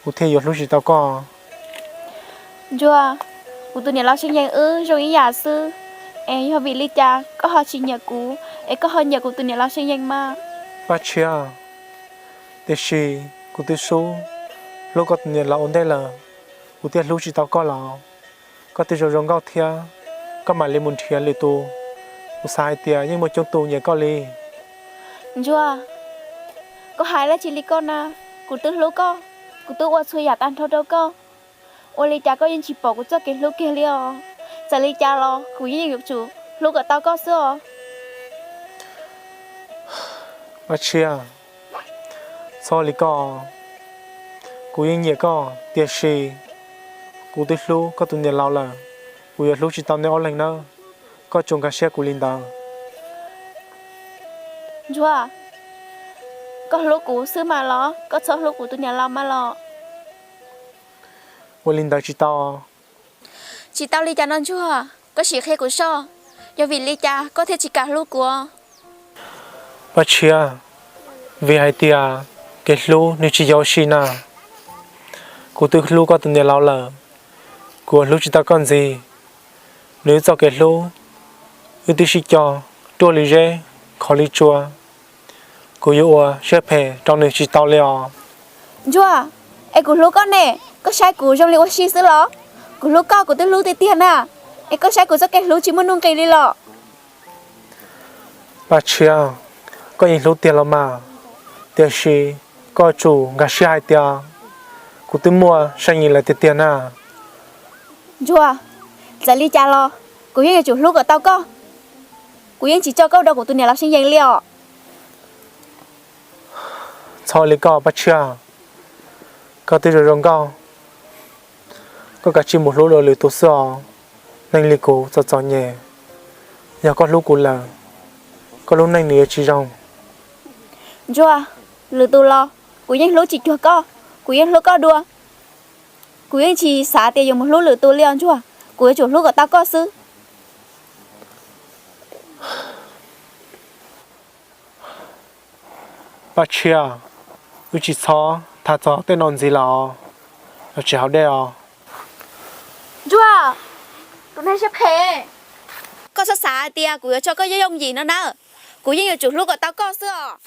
kuv thiaj yuav hlub tsis tau koj. Ntsuag, kuv tus niam laus Seej Yees wb zoo ib yam xwb, es yog vim li cas koj ho tsis nyiam kuv, es koj ho nyiam kuv tus niam laus Seej Yees mas? Paj Tshiab, tiam sis kuv twb xub hlub koj tus niam laus ua ntej lawm, kuv thiaj hlub tsis tau koj los? Koj twb zoo zoo nkauj thiab, koj mam li mus nrhiav lwm tus. Kuv xav hais tias yeej muaj coob tus nyiam koj li. Ntsuag, koj hais dab tsi li koj na? Kuv twb hlub koj, kuv twb ua txhua yam tag nrho rau koj, ua li cas koj yeej tsis pom kuv txoj kev hlub kiag li os? Txawm li cas los kuv yeej yuav tsum hlub kom tau koj xwb os. Paj Tshiab, txhob li koj, kuv yeej nyiam koj tiam sis kuv twb hlub koj tus niam laus lawm, kuv yuav hlub tsis tau nej ob leeg nawb, koj tsuas nkag siab kuv li ntawd. Ntsuag, koj hlub kuv xwb mas los koj txhob hlub kuv tus niam laus mas los? Ua li ntawd tsis tau. Tsis tau li cas no Ntsuag, koj sim qhia kuv soj, yog vim li cas koj thiaj tsis kam hlub kuv? Paj Tshiab, vim hais tias kev hlub nws tsis yog ua si na. Kuv twb hlub koj tus niam laus lawm, kuv yuav hlub tsis tau koj ntxiv. Nws txoj kev hlub, wb twb sib co ruaj li zeb, khov li tsua, kuv yuav ua siab phem rau nws tsis tau li os. Ntsuag, es kuv hlub koj ne, koj saib kuv zoo li ua si xwb los? Kuv hlub koj kuv twb hlub tiag tiag na, es koj saib kuv txoj kev hlub tsis muaj nuj nqis li los? Paj Tshiab, koj yeej hlub tiag los mas, tiam sis koj tsum nkag siab hais tias kuv twb muaj Seej Yees lawm tiag tiag na. Ntsuag, txawm li cas los kuv yeej yuav tsum hlub kom tau koj. Kuv yeej tsis tso koj rau kuv tus niam laus Seej Yees li os. Txhob li koj Paj Tshiab, koj twb zoo zoo nkauj, koj kav tsij mus hlub dua lwm tus xwb os. Neeg li kuv txom txom nyem, yog koj hlub kuv lawm, koj lub neej nws yuav tsis zoo. Ntsuag, lwm tus los kuv yeej hlub tsis cuag koj, kuv yeej hlub koj dua. Kuv yeej tsis xav tias yuav mus hlub lwm tus li os Ntsuag, kuv yuav tsum hlub kom tau koj xwb. Paj Tshiab, wb tsis txhob tham txog tej no ntxiv lawm os, los tsis haus dej os. Ntsuag, tus neeg siab phem, koj txhob xav hais tias kuv yuav tso koj yooj yooj yim no na, kuv yeej yuav tsum hlub kom tau koj xwb os.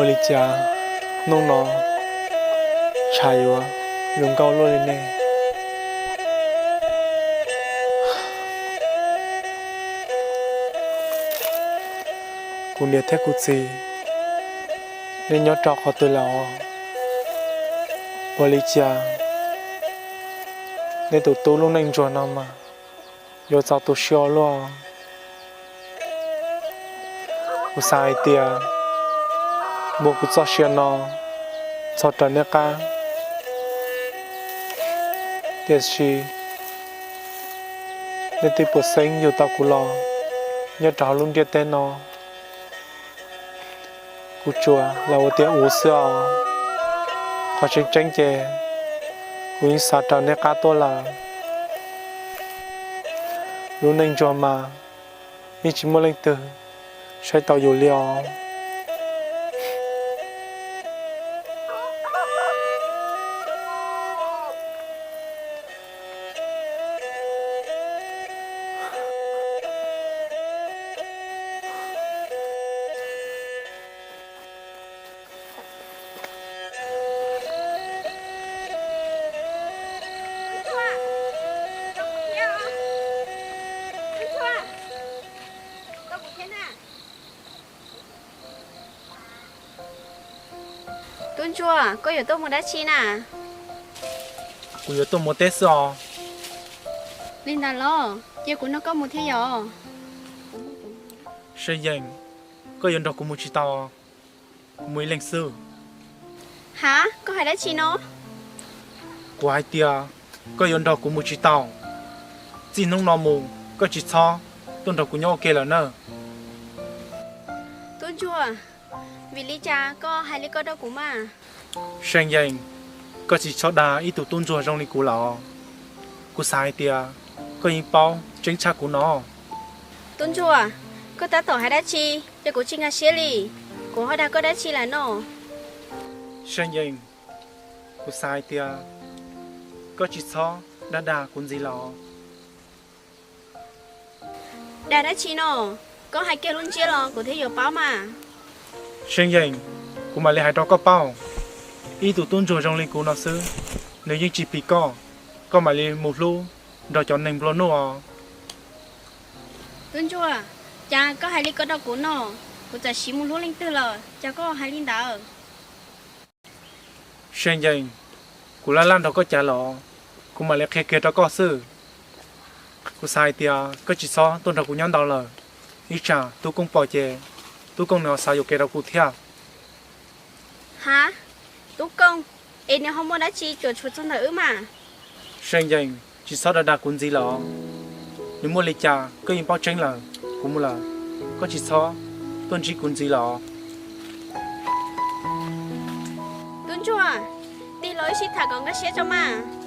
Ua li cas hnub no tshav yuav zoo nkauj luaj li ne? Kuv niam thiab kuv txiv, nej nyob rau qhov twg lawm os? Ua li cas nej tus tub lub neej ntsuag no mas yuav txaus tu siab ua luaj? Kuv xav hais tias muab kuv txoj sia no txhos raws nej qab, tiam sis nej twb puas xeeb yug tau kuv los nyob rau hauv lub ntiaj teb no. Kuv tsuas los ua tiav ua xwb os. Qhov tseeb tseeb ces kuv yeej xav raws nej qab tuaj lawm. Lub neej ntsuag mas yeej tsis muaj leej twg saib taus yus li os. Tub ntsuag, koj yuav tuaj mus dab tsi na? Kuv yuav tuaj mus teb xwb os. Li ntawd los cia kuv nrog koj mus thiab yom. See Yees, koj yuav nrog kuv mus tsis tau, kuv mus ib leeg xwb. Ha, koj hais dab tsi no? Kuv hais tias koj yuav nrog kuv mus tsis tau. Txij hnub no mus koj tsis txhob tuaj nrog kuv nyob ua ke lawm na. Tub ntsuag, vim li cas koj hais li ko rau kuv mas? See Yees, koj tsis txhob dag ib tug tub ntsuag zoo li kuv los. Kuv xav hais tias koj yeej paub tseeb tshaj kuv no. Tub ntsuag, koj tab tom hais dab tsi? Ces kuv tsis nkag siab li. Kuv ho dag koj dab tsi lawm no? See Yees, kuv xav hais tias koj tsis txhob dag dag kuv ntxiv los. Dag dab tsi no? Koj hais kiag lub ntsiab los kuv thiaj yuav paub mas. See Yees, kuv mam li hais rau koj paub. Ib tug tub ntsuag zoo li kuv no xwb, nws yeej tsis phim koj, koj mam li mus hlub nrog cov neeg nplua nuj os. Tub ntsuag, cas koj hais li ko rau kuv no? Kuv txawm siv mus hlub leej twg lawm, cas koj hais li ntawd? See Yees, kuv laj laj nrog koj cav los, kuv mam li qhia kiag rau koj xwb. Kuv xav hais tias koj tsis txhob tuaj nrog kuv nyob ntau lawm, ib tsam Tub Kooj pom ces Tub Kooj nws ho xav yuam kev rau kuv thiab. Ha, Tub Kooj, es nws ho muaj dab tsi cuam tshuam txog ntawm wb mas? See Yees, tsis txhob dag dag kuv ntxiv los. Nws muaj li cas koj yeej paub tseeb lawm. Kuv mus lawm, koj tsis txhob tuaj ntsib kuv ntxiv los. Tub ntsuag, tig los wb sib tham kom nkag siab tso mas.